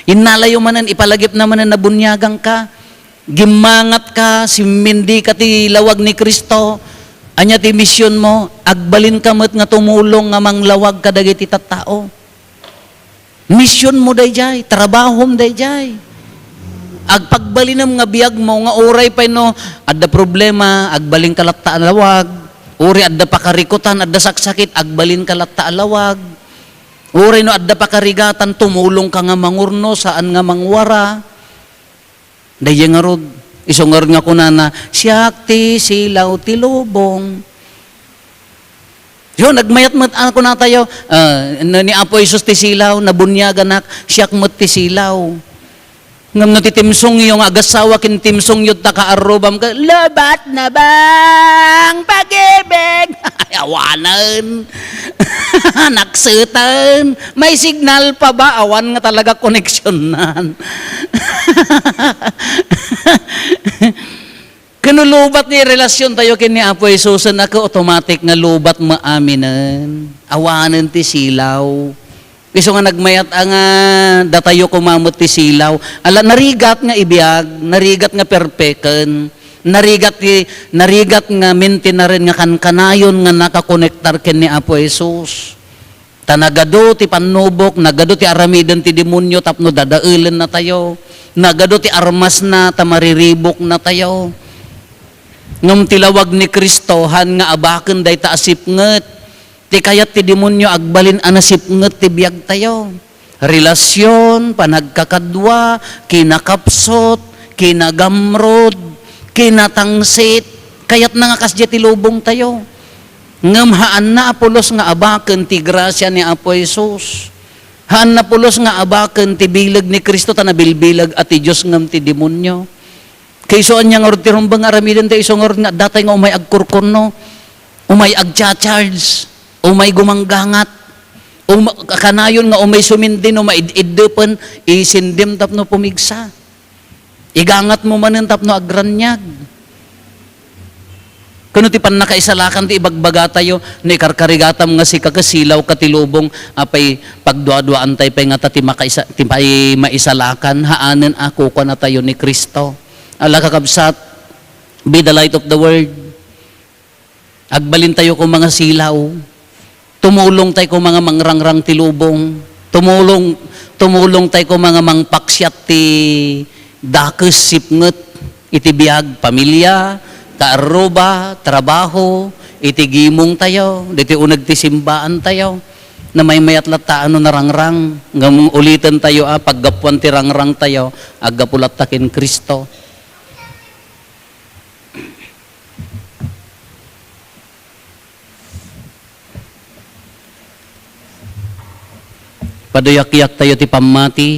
Innalayo manen, ipalagipna manen a buniagan ka. Gimmangat ka, simmindi ka ti lawag ni Cristo. Ania ti mision mo? Agbalin ka met nga tumulong nga manglawag kadagiti tattao. Mision mo daydiay, trabahom daydiay. Agpagbalinem nga biag mo nga uray pay no adda problema, agbalin ka latta a lawag. Uray adda pakarikutan, adda saksakit, agbalin ka latta a lawag. Uray no adda pakarigatan, tumulong ka nga mangurno, saan nga mangwara. Daydiay ngarud, isu ngarud nga kunana, "Siak ti silaw ti lubong." Yo, nagmayat met a kunatayo, ah, no ni Apo Jesus ti silaw, nabuniaganak, siak met ti silaw. Ngem no ti timsongyo nga agassawa ken timsongyo ta kaarrubam ka, "Labat na bang pag-ibig?" Ay, awanen. Nakseten. May signal pa ba? Awan nga talaga koneksionan. Ken no lubat ni relasiontayo ken ni Apo Jesus, naka automatic nga lubat maaminen. Awanen ti silaw. Isu nga nagmayat a nga datayo koma met ti silaw. Ala, narigat nga ibiag, narigat nga perpeken, narigat ti, narigat nga mintinaren nga kankanayon nga nakakonektar ken ni Apo Jesus. Ta nagadu ti pannubok, nagadu ti aramiden ti demonio tapno dadaelennatayo, nagadu ti armasna ta mariribuknatayo. Ngem ti lawag ni Cristo, han nga abaken dayta a sipnget. Ti kayat ti demonio agbalin a nasipnget ti biagtayo. Relasion, panagkakadua, kinakapsut, kinagamrud, kinatangsit, Kayatna nga kasdiay ti lubongtayo. Ngem haanna a pulos nga abaken ti grasia ni Apo Jesus. Haanna pulos nga abaken ti bileg ni Cristo ta nabilbileg a ti Dios ngem ti demonio. Kayso ania ngarud ti rumbeng nga aramidentayo isu ngarud nga addatay nga umay agkurkurno, umay agcha-charge, umay gumanggangat, um-, kanayon nga umay sumindi no maid-iddepen, isindem tapno pumigsa. Igangatmo manen tapno agraniag. Kuno ti pannakaisalakan ti ibagbagatayo, no ikarkarigatam nga sika ket silawka ti lubong, apay pagduaduaantay pay ngata ti makaisa-, ti pay maisalakan, haanen a kukuanatayo ni Cristo. Ala, kakabsat, be the light of the world. Agbalintayo koma nga silaw. Tumulongtay koma nga mangrangrang ti lubong. Tumulong, tumulongtay koma nga mangpaksiat ti dakes, sipnget iti biag, pamilia, kaarruba, trabaho, iti gimongtayo, ditoy uneg ti simbaantayo. Namaymayat latta no narangrang. Ngem ulitentayo a paggapuan ti rangrangtayo, aggapu latta ken Cristo. Paduyakyaktayo ti pammati.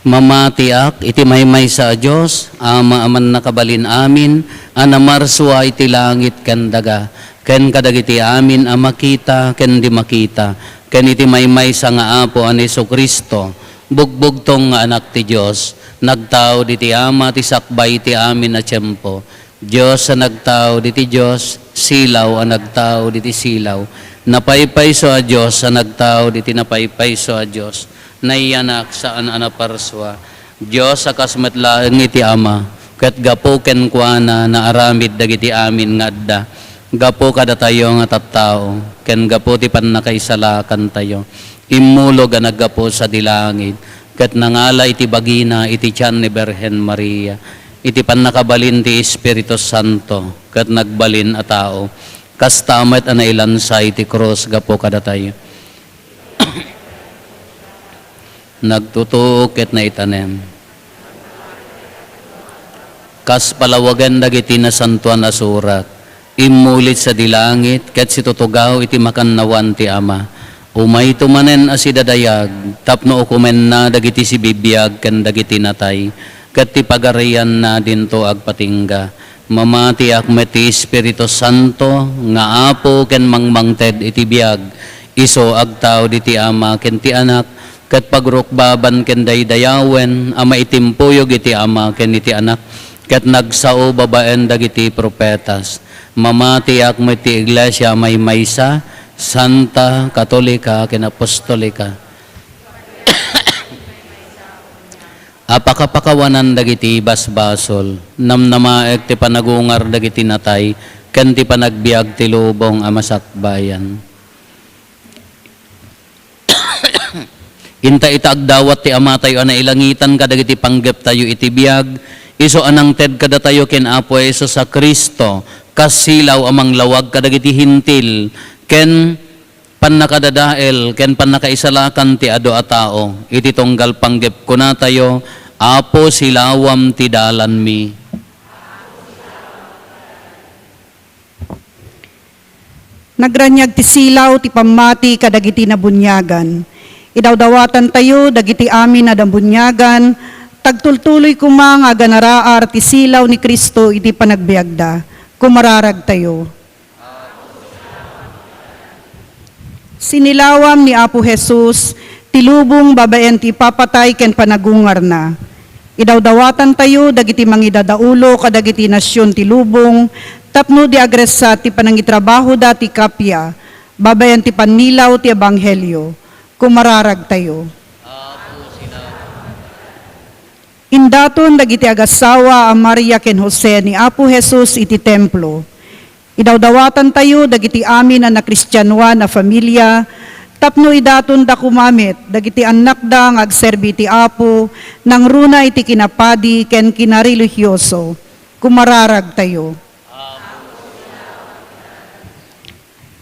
Mamatiak iti maymaysa a Dios, Ama a mannakabalin amin, a namarsua iti langit ken daga, ken kadagiti amin a makita ken di makita, ken iti maymaysa nga Apo a ni Jesu-Cristo, bugbugtong nga Anak ti Dios, nagtao diti Ama ti sakbay ti amin a tiempo, Dios a nagtao diti Dios, silaw a nagtao diti silaw. Napaypayso a Dios a nagtao diti napaypayso a Dios. Nayanak saan a naparsua. Dios a kas met laeng iti Ama, ket gapu kenkuana naaramid dagiti amin nga adda. Gapu kadatayo nga tattao, ken gapu ti pannakaisalakantayo, immulog a naggapu sadi langit, ket nangala iti bagina iti tian ni Birhen Maria. Iti pannakabalin ti Espiritu Santo, ket nagbalin a tao. Kasta met a nailansa iti krus gapu kadatayo. Nagtutuo ket naitanem. Kas palawagen dagiti Nasantoan a Surat, immulid sadi langit ket situtugaw iti makannawan ti Ama. Umayto manen a sidadayag tapno ukomenna dagiti sibibiag ken dagiti natay, ket ti pagarianna dinto agpatingga. Mamatiak met ti Espiritu Santo nga Apo ken mangmangted iti biag, isu agtao diti Ama ken ti Anak, ket pagrukbaban ken daydayawen a maitimpuyog iti Ama ken iti Anak, ket nagsao babaen dagiti profetas. Mamatiak met ti Iglesia a maymaysa, santa, katolika, ken apostolika. A pakapakawanan dagiti basbasol, namnamaek ti panagungar dagiti natay, ken ti panagbiag ti lubong a masakbayan. Inta ita agdawat ti Amatayo a nailangitan kadagiti panggeptayo iti biag, isu a nangted kadatayo ken Apo Jesus a Cristo, kas silaw a manglawag kadagiti Hentil, ken pannakadadael ken pannakaisalakan ti adu a tao. Iti tunggal panggep kunatayo, Apo, silawam ti dalanmi. Nagraniag ti silaw ti pammati kadagiti nabuniagan. Idawdawatantayo dagiti amin a nabuniagan, tagtultuloy koma nga aganaraar ti silaw ni Cristo iti panagbiagda. Kumararagtayo. Sinilawam ni Apo Jesus ti lubong babaen ti ipapatay ken panagungarna. Idawdawatantayo dagiti mangidadaulo kadagiti nasion ti lubong tapno di agressat ti panangitrabahoda ti kappia babaen ti pannilaw ti ebanghelio. Kumararagtayo. Indaton dagiti agassawa a Maria ken Jose ni Apo Jesus iti templo. Idawdawatantayo dagiti amin a nakristianoan a familia tapno idatonda koma met dagiti annakda nga agserbi iti Apo nangruna iti kinapadi ken kinarelihioso. Kumararagtayo.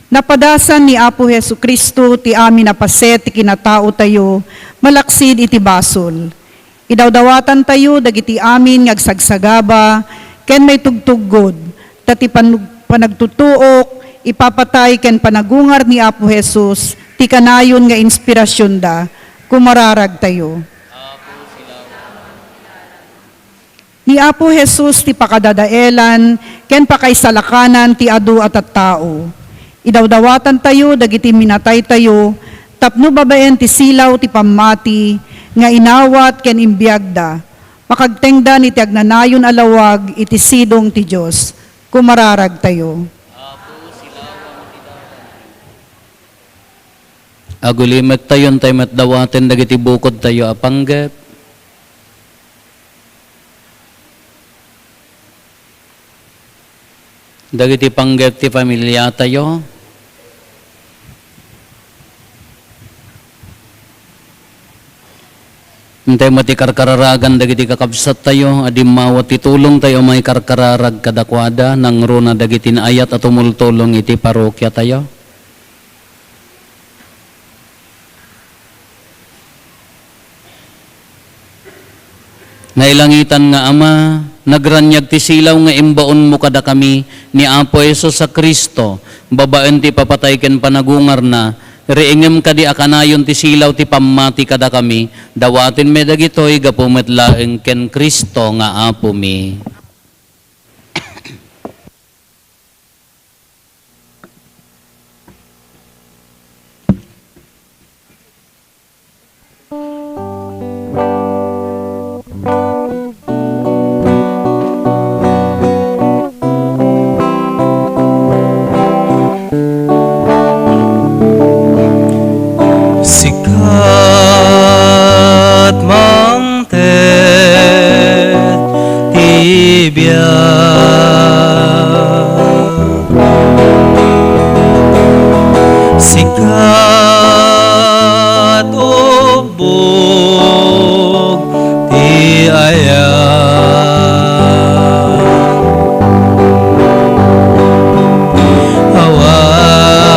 Napadasan ni Apo Jesu-Cristo ti amin a paset ti kinataotayo malaksid iti basol. Idawdawatantayo dagiti amin nga agsagsagaba ken maitugtuggod Ta ti pan-, panagtutuok, ipapatay ken panagungar ni Apo Jesus ti kanayon nga inspirasionda. Kumararagtayo. Ni Apo Jesus ti pakadadaelan ken pakaisalakanan ti adu a tattao. Idawdawatantayo dagiti minataytayo tapno babaen ti silaw ti pammati nga inawat ken imbiagda, makagtengdan iti agnanayon a lawag iti sidong ti Dios. Kumararagtayo. Agulimektayo, intay met dawaten dagiti bukodtayo a panggep. Dagiti panggep ti familiatayo. Intay met ti karkararagan dagiti kakabsattayo a dimmawa ti tulongtayo a maikarkararag kadakuada, nangruna dagiti naayat a tumultulong iti parokiatayo. Nailangitan nga Ama, nagraniag ti silaw nga imbaonmo kadakami ni Apo Jesus a Cristo, babaen ti ipapatay ken panagungarna, riingem kadi a kanayon ti silaw ti pammati kadakami, dawatenmi dagitoy gapu met laeng ken Cristo nga Apomi. Sika ti mangted ti biag. Sika ti ubbog ti ayat.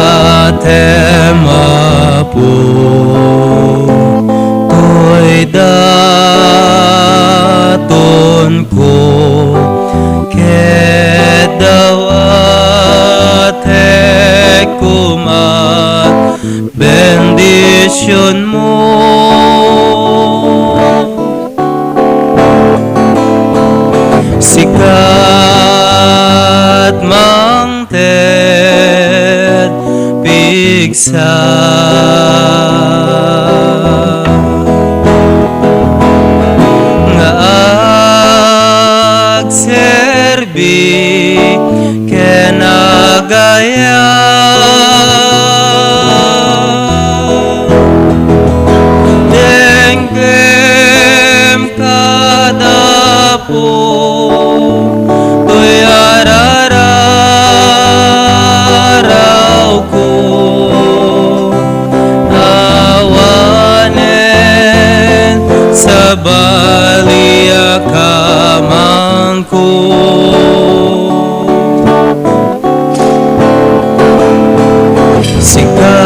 Awatem, Apo, toy datonko, ket dawatek koma bendisionmo. Sika ti mangted pigsa nga agserbi ken agayat. Denggem kada Apo, toy arararawko, awanen sabali a kamangko. Sika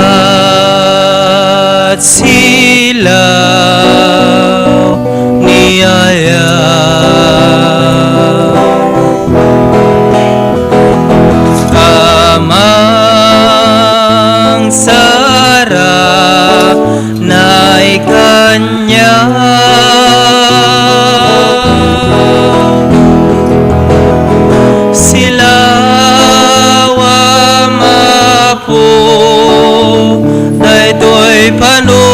ti silaw ni ayat, a mangsara nay kaniak. Silawam, Apo, daytoy panunotko,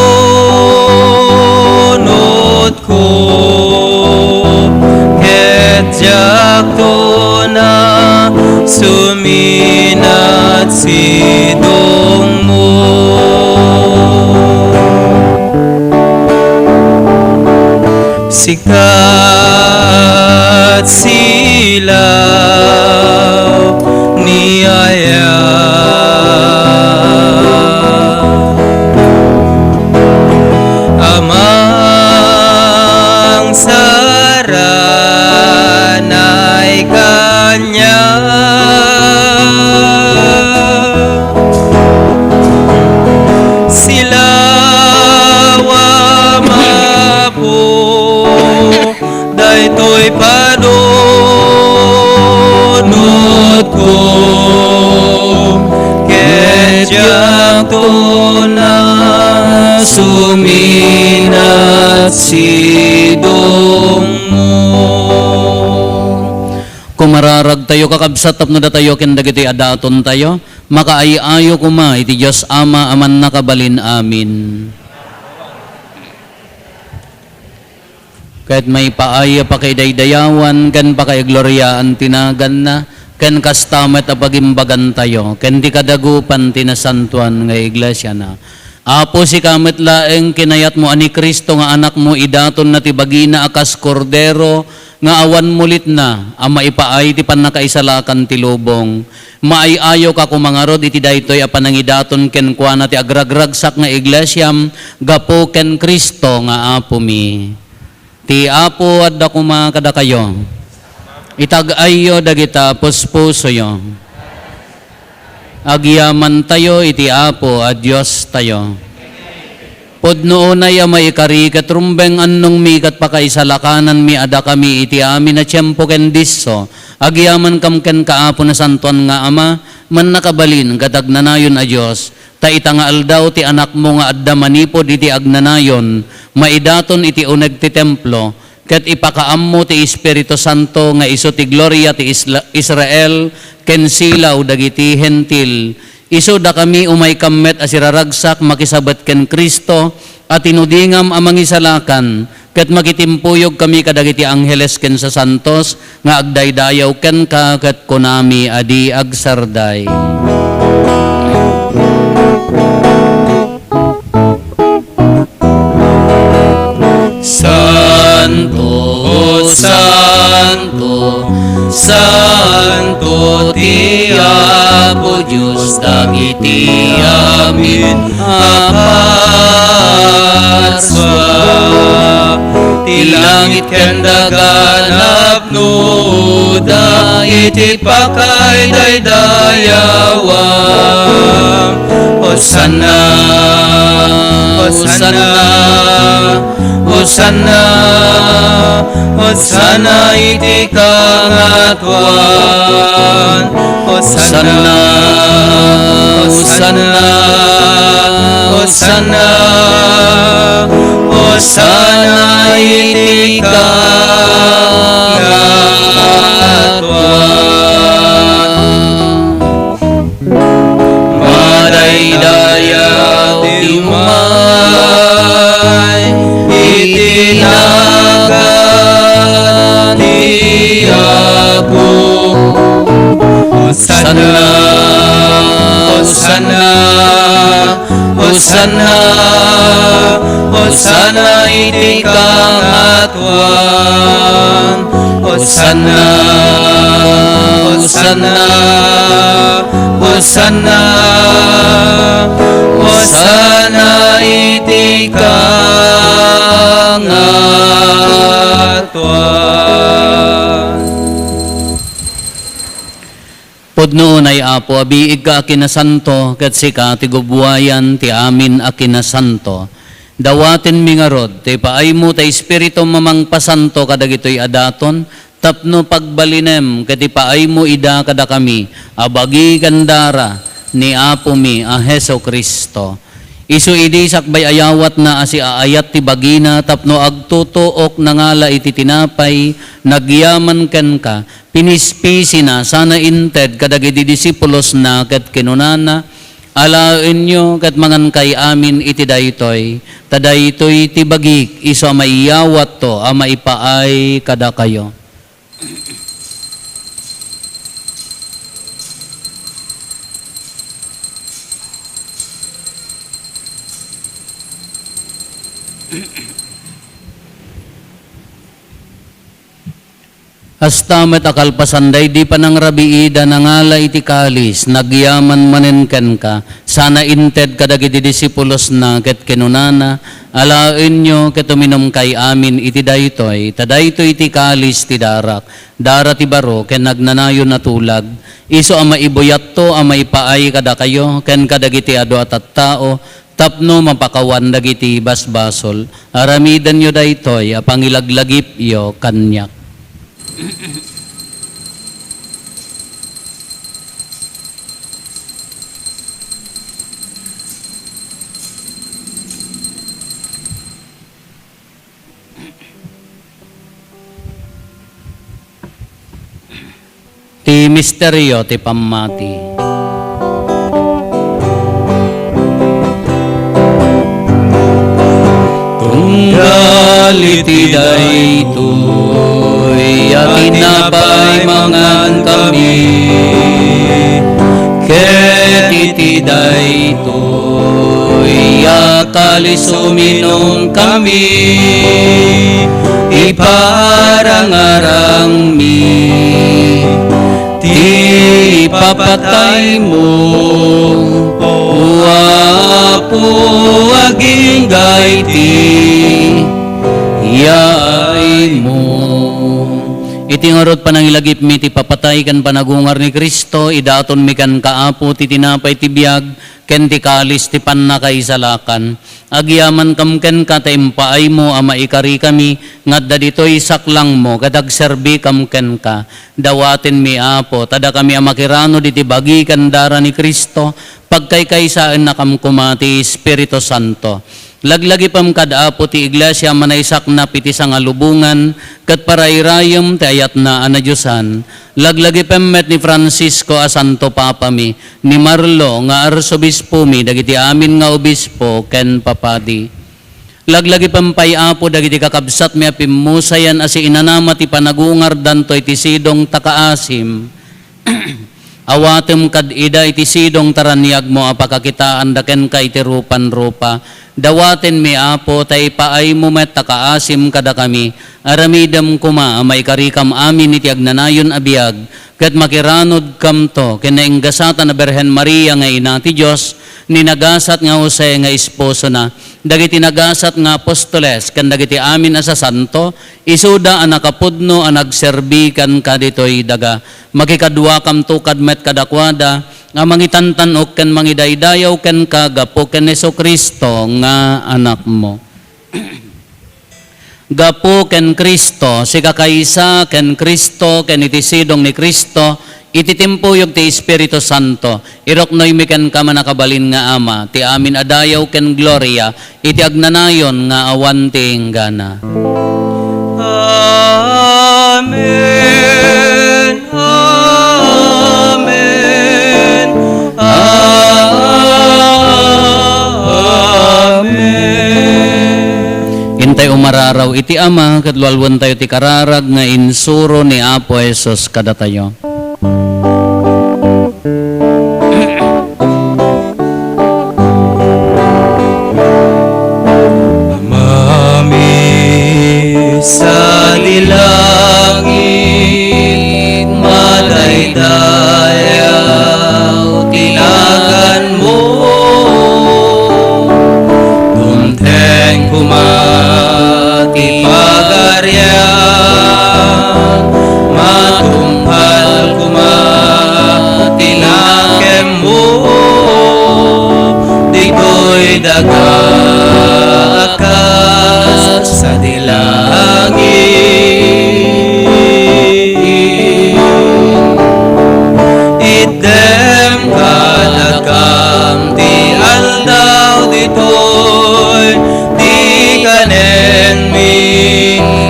ket diakto na suminat sidongmo. Sika ti silaw ni ayat, a mangsara nay kaniak. Silawam, Apo, daytoy Tona suminat sidongmo. Kumararagtayo, kakabsat, tapno datayo ken dagiti adatontayo, makaay-ayo koma iti Dios Ama a Mannakabalin-amin. Ket maipaay a pakaidaydayawan ken pakaigloriaan ti naganna, ken kasta met a pagimbagantayo ken ti kadagupan ti nasantoan nga iglesiana. Apo, sika met laeng kinayatmo a ni Cristo nga Anakmo idatonna ti bagina a kas Kordero nga awan mulitna a maipaay ti pannakaisalakan ti lubong. Maay-ayoka koma ngarud iti daytoy a panangidaton kenkuana ti agragragsak nga iglesiam gapu ken Cristo nga Apomi. Ti Apo adda koma kadakayo. Itag-ayyo dagita puspusoyo. Agyamantayo iti Apo a Diostayo. Pudno unay a maikari ket rumbeng annongmi ket pakaisalakananmi a dakami iti amin a tiempo ken disso, agyamankam kenka, Apo Nasantoan nga Ama, Mannakabalin ket Agnanayon a Dios, ta ita nga aldaw ti Anakmo nga adda manipud iti agnanayon, maidaton iti uneg ti templo, ket ipakaammo ti Espiritu Santo nga isu ti gloria ti Isla-, Israel ken silaw dagiti Hentil. Isu dakami umaykam met a siraragsak makisabet ken Cristo a tinudingam a mangisalakan, ket makitimpuyogkami kadagiti angheles ken sasantos nga agdaydayaw kenka ket kunami a di agsarday. Santo, santo, santo ti Apo Dios dagiti amin a parsua. Ti langit ken daga napnoda iti pakaidaydayawan. Hosanna, Hosanna, Hosanna, Hosanna iti kangatoan. Hosanna, Hosanna, Hosanna, Hosanna iti kangatoan. Madaydayaw ti umay iti nagan ti Apo. Hosanna, Hosanna, Hosanna, Hosanna iti kangatoan. Hosanna, Hosanna, Hosanna, Hosanna iti kangatoan. Pudno unay, Apo, a biigka a kinasanto, ket sika ti gubbuayan ti amin a kinasanto. Dawatenmi ngarud ti ipaaymo ti Espiritum a mangpasanto kadagitoy a daton, tapno pagbalinem ket ipaaymo ida kadakami a bagi ken dara ni Apomi a Jesu-Cristo. Isu idi sakbay a yawatna a siaayat ti bagina tapno agtutuok, nangala iti tinapay, nagyaman kenka, pinispisina sana inted kadagiti disipulosna ket kinunana, "Alaenyo ket mangankay amin iti daytoy, ta daytoy ti bagik isu a maiyawatto a maipaay kadakayo." Kasta met a kalpasan daydi panangrabiida, nangala iti kalis, nagyaman manen kenka, sana inted kadagiti disipulosna ket kinunana, "Alaenyo ket uminumkay amin iti daytoy, ta daytoy ti kalis ti darak, dara ti baro ken agnanayon a tulag, isu a maibuyatto a maipaay kadakayo ken kadagiti adu a tattao, tapno mapakawan dagiti basbasol. Aramidenyo daytoy a pangilaglagipyo kaniak." Ti misterio ti pammati. Tunggal iti daytoy a tinapay mangankami, ket iti daytoy a kalis uminumkami, iparangarangmi ti ipapataymo, O Apo, agingga iti yaaymo. Iti ngarud panangilagipmi ti papatay ken panagungar ni Cristo, idatonmi kenka, Apo, ti tinapay ti biag ken ti kalis ti pannakaisalakan. Agyamankam kenka ta impaaymo a maikarikami nga adda ditoy saklangmo ket agserbikam kenka. Dawatenmi, Apo, ta dakami a makiranod iti bagi ken dara ni Cristo, pagkaykaysaennakam koma ti Espiritu Santo. Laglagipem kad, Apo, ti iglesia a manaisaknap iti sangalubongan ket parairayem ti ayatna a nadiosan. Laglagipem met ni Francisco a Santo Papami, ni Marlo nga Arsobispomi, dagiti amin nga obispo ken papadi. Laglagipem pay, Apo, dagiti kakabsatmi a pimmusayan a siinanama ti panagungardanto iti sidong ta kaasim. Awatem kad ida iti sidong ta raniagmo a pakakitaanda kenka iti rupan-rupa. Dawatenmi, Apo, ta ipaaymo met ta kaasim kadakami. Aramidem koma a maikarikam amin iti agnanayon a biag, ket makiranudkamto ken nainggasatan a Birhen Maria nga Ina ti Dios, ni nagasat nga Jose nga esposona, dagiti nagasat nga apostoles, ken dagiti amin a sasanto, isuda a nakapudno a nagserbi kenka ditoy daga. Makikaduakamto kad met kadakuada a mangitantan-ok ken mangidaydayaw kenka gapu ken Jesu-Cristo nga Anakmo. Gapu ken Cristo, sikakaysa ken Cristo, ken iti sidong ni Cristo, iti timpuyog ti Espiritu Santo, iruknoymi kenka, mannakabalin nga Ama, ti amin a dayaw ken gloria, iti agnanayon nga awan ti inggana. Amen, amen, amen. Intay umararaw iti Ama, ket lualwentayo ti kararag nga insuro ni Apo Jesus kadatayo. Amami, sadi langit, madaydayaw ti naganmo. Dumteng koma ti pagarian, matungpal koma ti nakemmo, ditoy daga a kas sadi langit. Itdem kadakam ti aldaw ditoy, ti kanenmi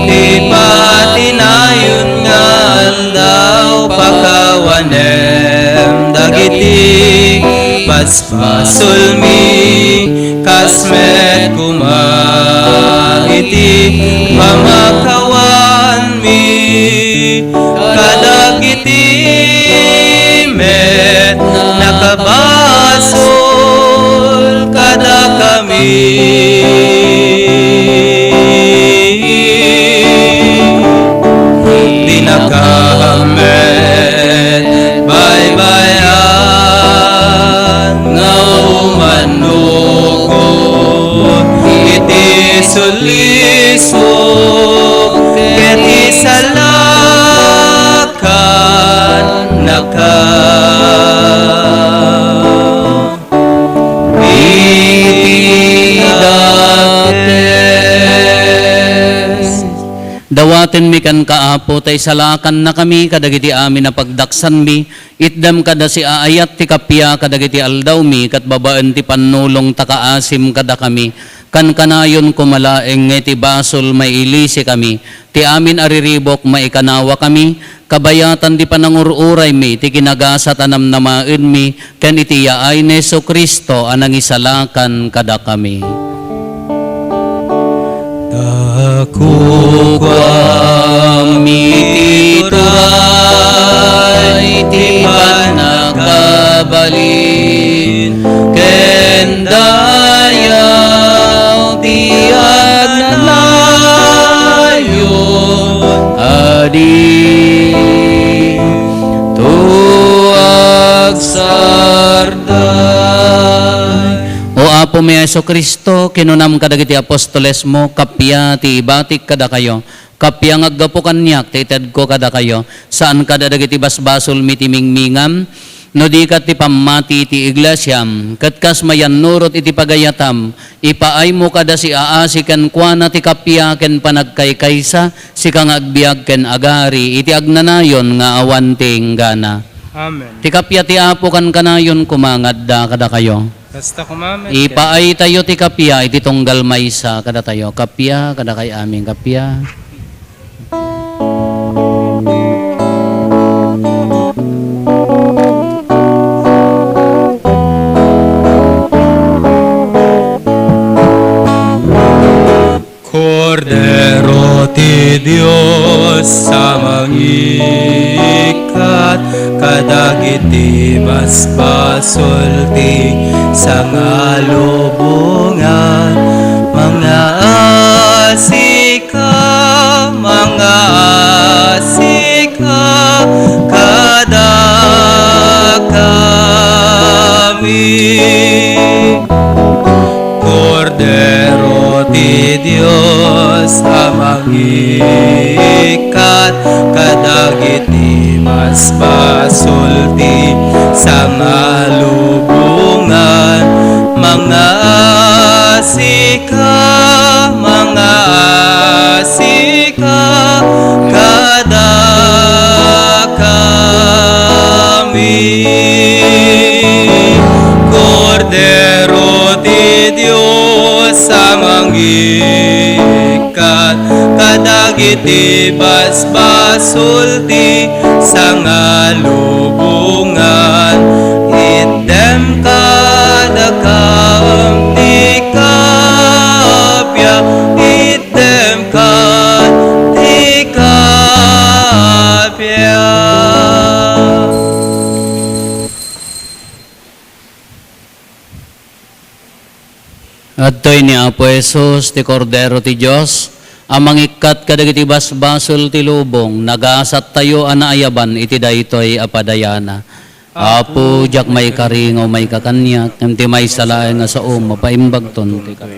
ti patinayon nga aldaw. Pakawanem dagiti basbasolmi, kas met koma iti pamakawanmi kadagiti met nakabasol kadakami. Dinakam met baybay-an nga umanukot iti sulisok ket isalakannaka iti dakes. Dawatenmi kenka, Apo, ta isalakannakami kadagiti amin a pagdaksanmi. Itdem kada siaayat ti kappia kadagiti aldawmi, ket babaen ti pannulong ta kaasim kadakami. Kankanayon koma laeng nga iti basol mailisikami, ti amin a riribuk maikanawakami, kabayatan ti panangur-uraymi ti kinagasat a namnamaenmi, ken iti yaay ni Jesu-Cristo a nangisalakan kadakami. Ta kukuam iti turay ti pannakabalin ken dayaw ti agnanayon a di to agsarday. O Apomi a Jesu-Cristo, kinunam kadagiti apostolesmo, kappia ti ibatik kadakayo, kappia nga aggapu kaniak ti itedko kadakayo, saan kada dagiti basbasolmi ti mingmingam, no di ket ti pammati iti iglesiam, ket kas mayannurot iti pagayatam, ipaaymo kada siaasi kenkuana ti kappia ken panagkaykaysa, sika nga agbiag ken agari iti agnanayon nga awan ti inggana. Amen. Ti kappia ti Apo kankanayon koma nga adda kadakayo. Kasta koma met. Ipaaytayo ti kappia iti tunggal maysa kadatayo. Kappia, kadakay amin, kappia. Kordero ti Dios a mangikkat kadagiti basbasol ti sangalubongan, mangaasika, mangaasika kadakami. Kordero ti Dios a mangikkat kadagiti basbasol ti sangalubongan, mangaasika, mangaasika kadakami. Kordero ti Dios a mangikkat kadagiti basbasol ti sangalubongan, itdem kadakam ti kappia, itdem kad ti kappia. Adtoy ni Apo Jesus, ti Kordero ti Dios, a mangikkat kadagiti basbasol ti lubong, nagasattayo a naayaban iti daytoy a padayana. Apo, diak maikari nga umayka kaniak, ngem ti maysa laeng nga saom, mapaimbagton ti kar-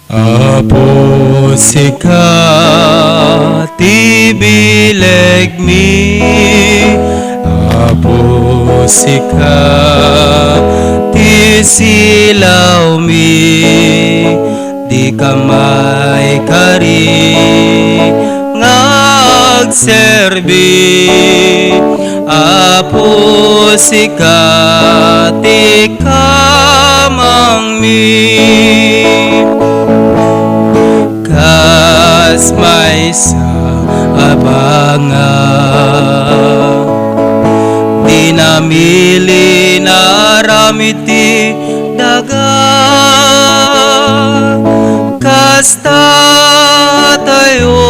Apo, sika ti bilegmi. Apo, sika ti silawmi. Dika maikari nga agserbi. Apo, sika ti kamangmi. Kas maysa a banga, ti namili nga aramid ti daga. Kasta tayo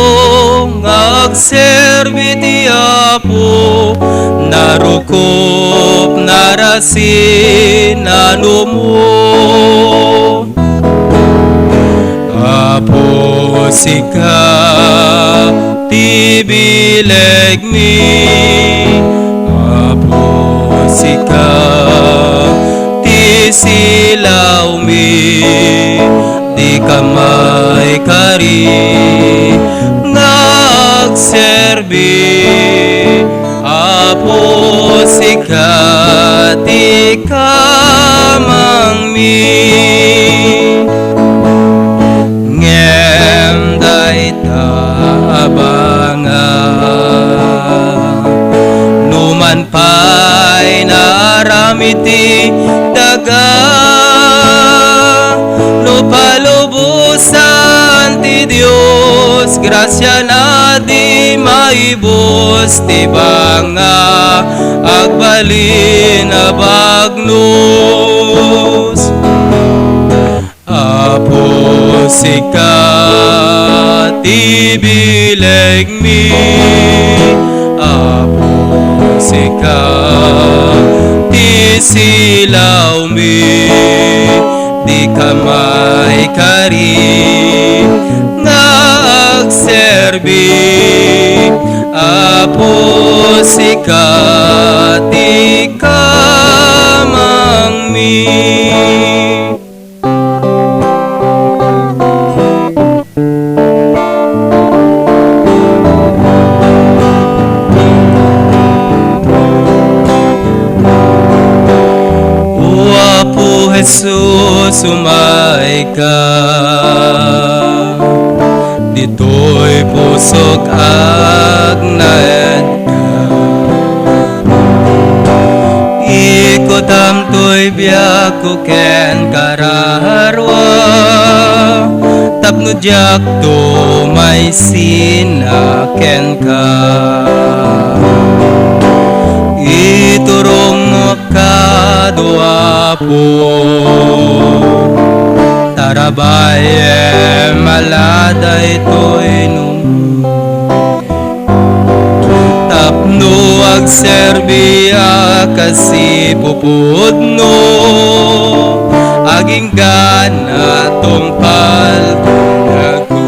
nga agserbi ti Apo, narukop, narasin, nanumo. Apo, sika ti bilegmi. Apo, sika ti silawmi. nga agserbi. Apo, sika ti kamangmi. Ngem dayta abanga, numan pay naaram iti daga, no palubosan ti Dios, grasiana di maibus ti banga agbalin a bagnos. Apo, sika ti bilegmi. Apo, sika ti silawmi. Dika maikari nga agserbi. Apo, sika ti kamangmi. O Apo Jesus, umayka. Ditoy pusok agnaedka. Ikutam toy biagko ken kararua, tapno diakto maisina kenka. Iturongmo kadu, Apo, tarabayem a la daytoy no tapno agserbi a kasi pupudno agingga na tungpal ti biagko.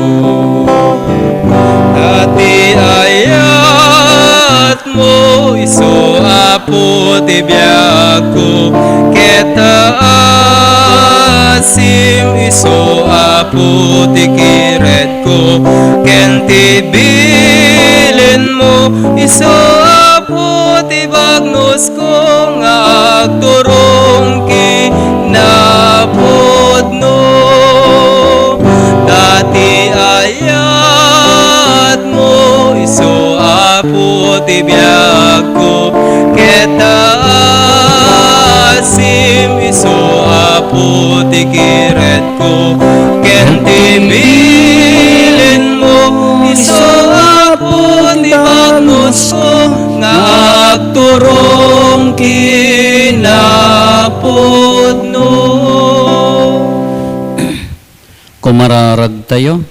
Dati ayat mo isu, Apo, ti biagko, ket asim isu, Apo, ti kiretko, ken ti bilinmo isu, Apo, ti bagnosko nga agturong kinapudno. Dati ayat mo isu, Apo, ti biagko, ket asim isu, Apo, ti kiretko, ken ti bilinmo isu, Apo, ti bagnosko nga agturong kinapudno. Kumararagtayo.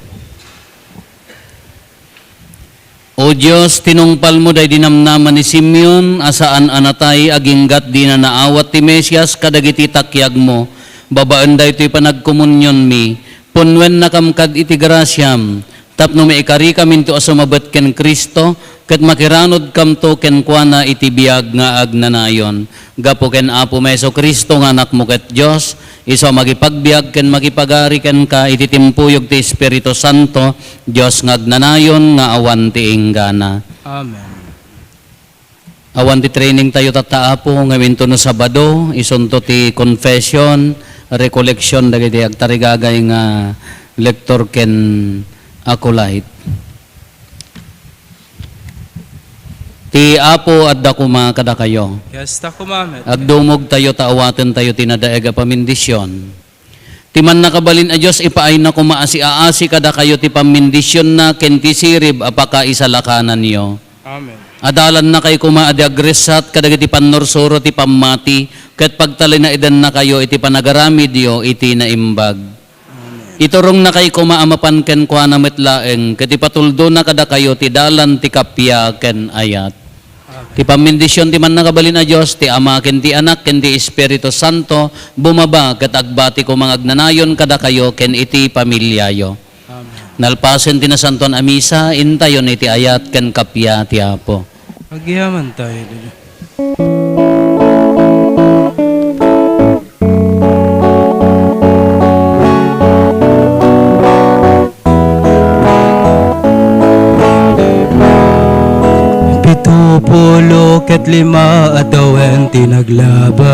O Dios, tinungpalmo daydi namnama ni Simeon a saan a natay aginggat dina naawat ti Mesias kadagiti takiagmo. Babaen daytoy panagkomunionmi, punnuennakam kad iti grasiam, tapno maikarikam into a sumabet ken Cristo, ket makiranudkamto kenkuana iti biag nga agnanayon. Gapu ken Apomi Jesu-Cristo nga Anakmo ket Dios, isu a makipagbiag ken makipagari kenka iti timpuyog ti Espiritu Santo, Dios nga agnanayon nga awan ti inggana. Amen. Awan ti training tayo tatta, Apo, ngem intono Sabado, isunto ti confession, recollection dagiti agtarigagay nga lector ken acolyte. Ti Apo adda koma kadakayo. Kasta koma met. Agdumogtayo ta awatentayo ti nadaeg a pamindisyon. Ti Mannakabalin a Dios, ipaayna koma a siaasi kadakayo ti pammindisionna ken ti sirib a pakaisalakananyo. Amen. Adalannakay koma a di agressat kadagiti pannursuro ti pammati, ket pagtalinaedannakayo iti panagaramidyo iti naimbag. Amen. Iturongnakay koma a mapan kenkuana met laeng, ket ipatuldona kadakayo ti dalan ti kappia ken ayat. Amen. Ti pammindision ti Mannakabalin a Dios, ti Ama, ken ti Anak, ken ti Espiritu Santo, bumaba ket agbati koma nga agnanayon kadakayo ken iti familiayo. Amen. Nalpasen ti Nasantoan a Misa, intayon iti ayat ken kappia ti Apo. Agyamankami. lima a tawen ti naglabas.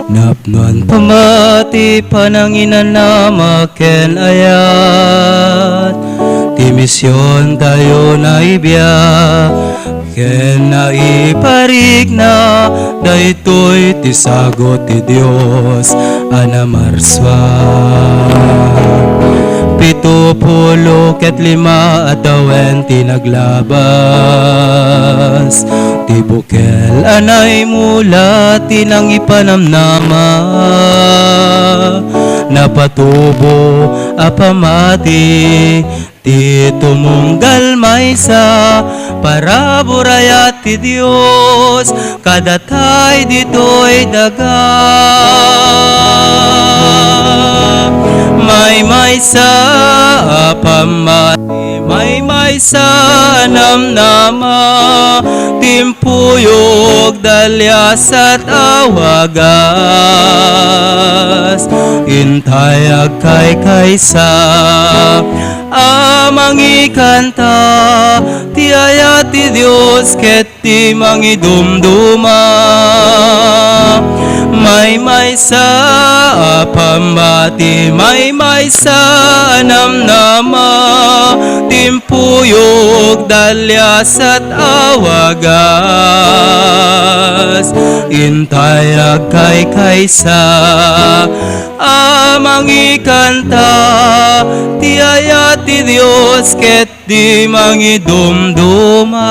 Napnoan pa met ti pananginanama ken ayat ti misiontayo naibia ken naiparikna. Daytoy ti sagut ti Dios a namarsua. Pito pulo ket lima a tawen ti naglabas. Ti bukel a naimula ti nangipanamnama. Napatubo a pammati ti tumunggal maysa para burayat ti Dios kadatay ditoy daga. Maymaysa a pammati, maymaysa a namnama, timpuyog, daliasat a wagas. Intay agkaykaysa a mangikanta ti ayat ti Dios ket ti mangidumduma. Maymaysa a pammati, maymaysa a namnama, timpuyog, daliasat a wagas. Intay agkaykaysa a mangikanta ti ayat ti Dios ket di mangidumduma.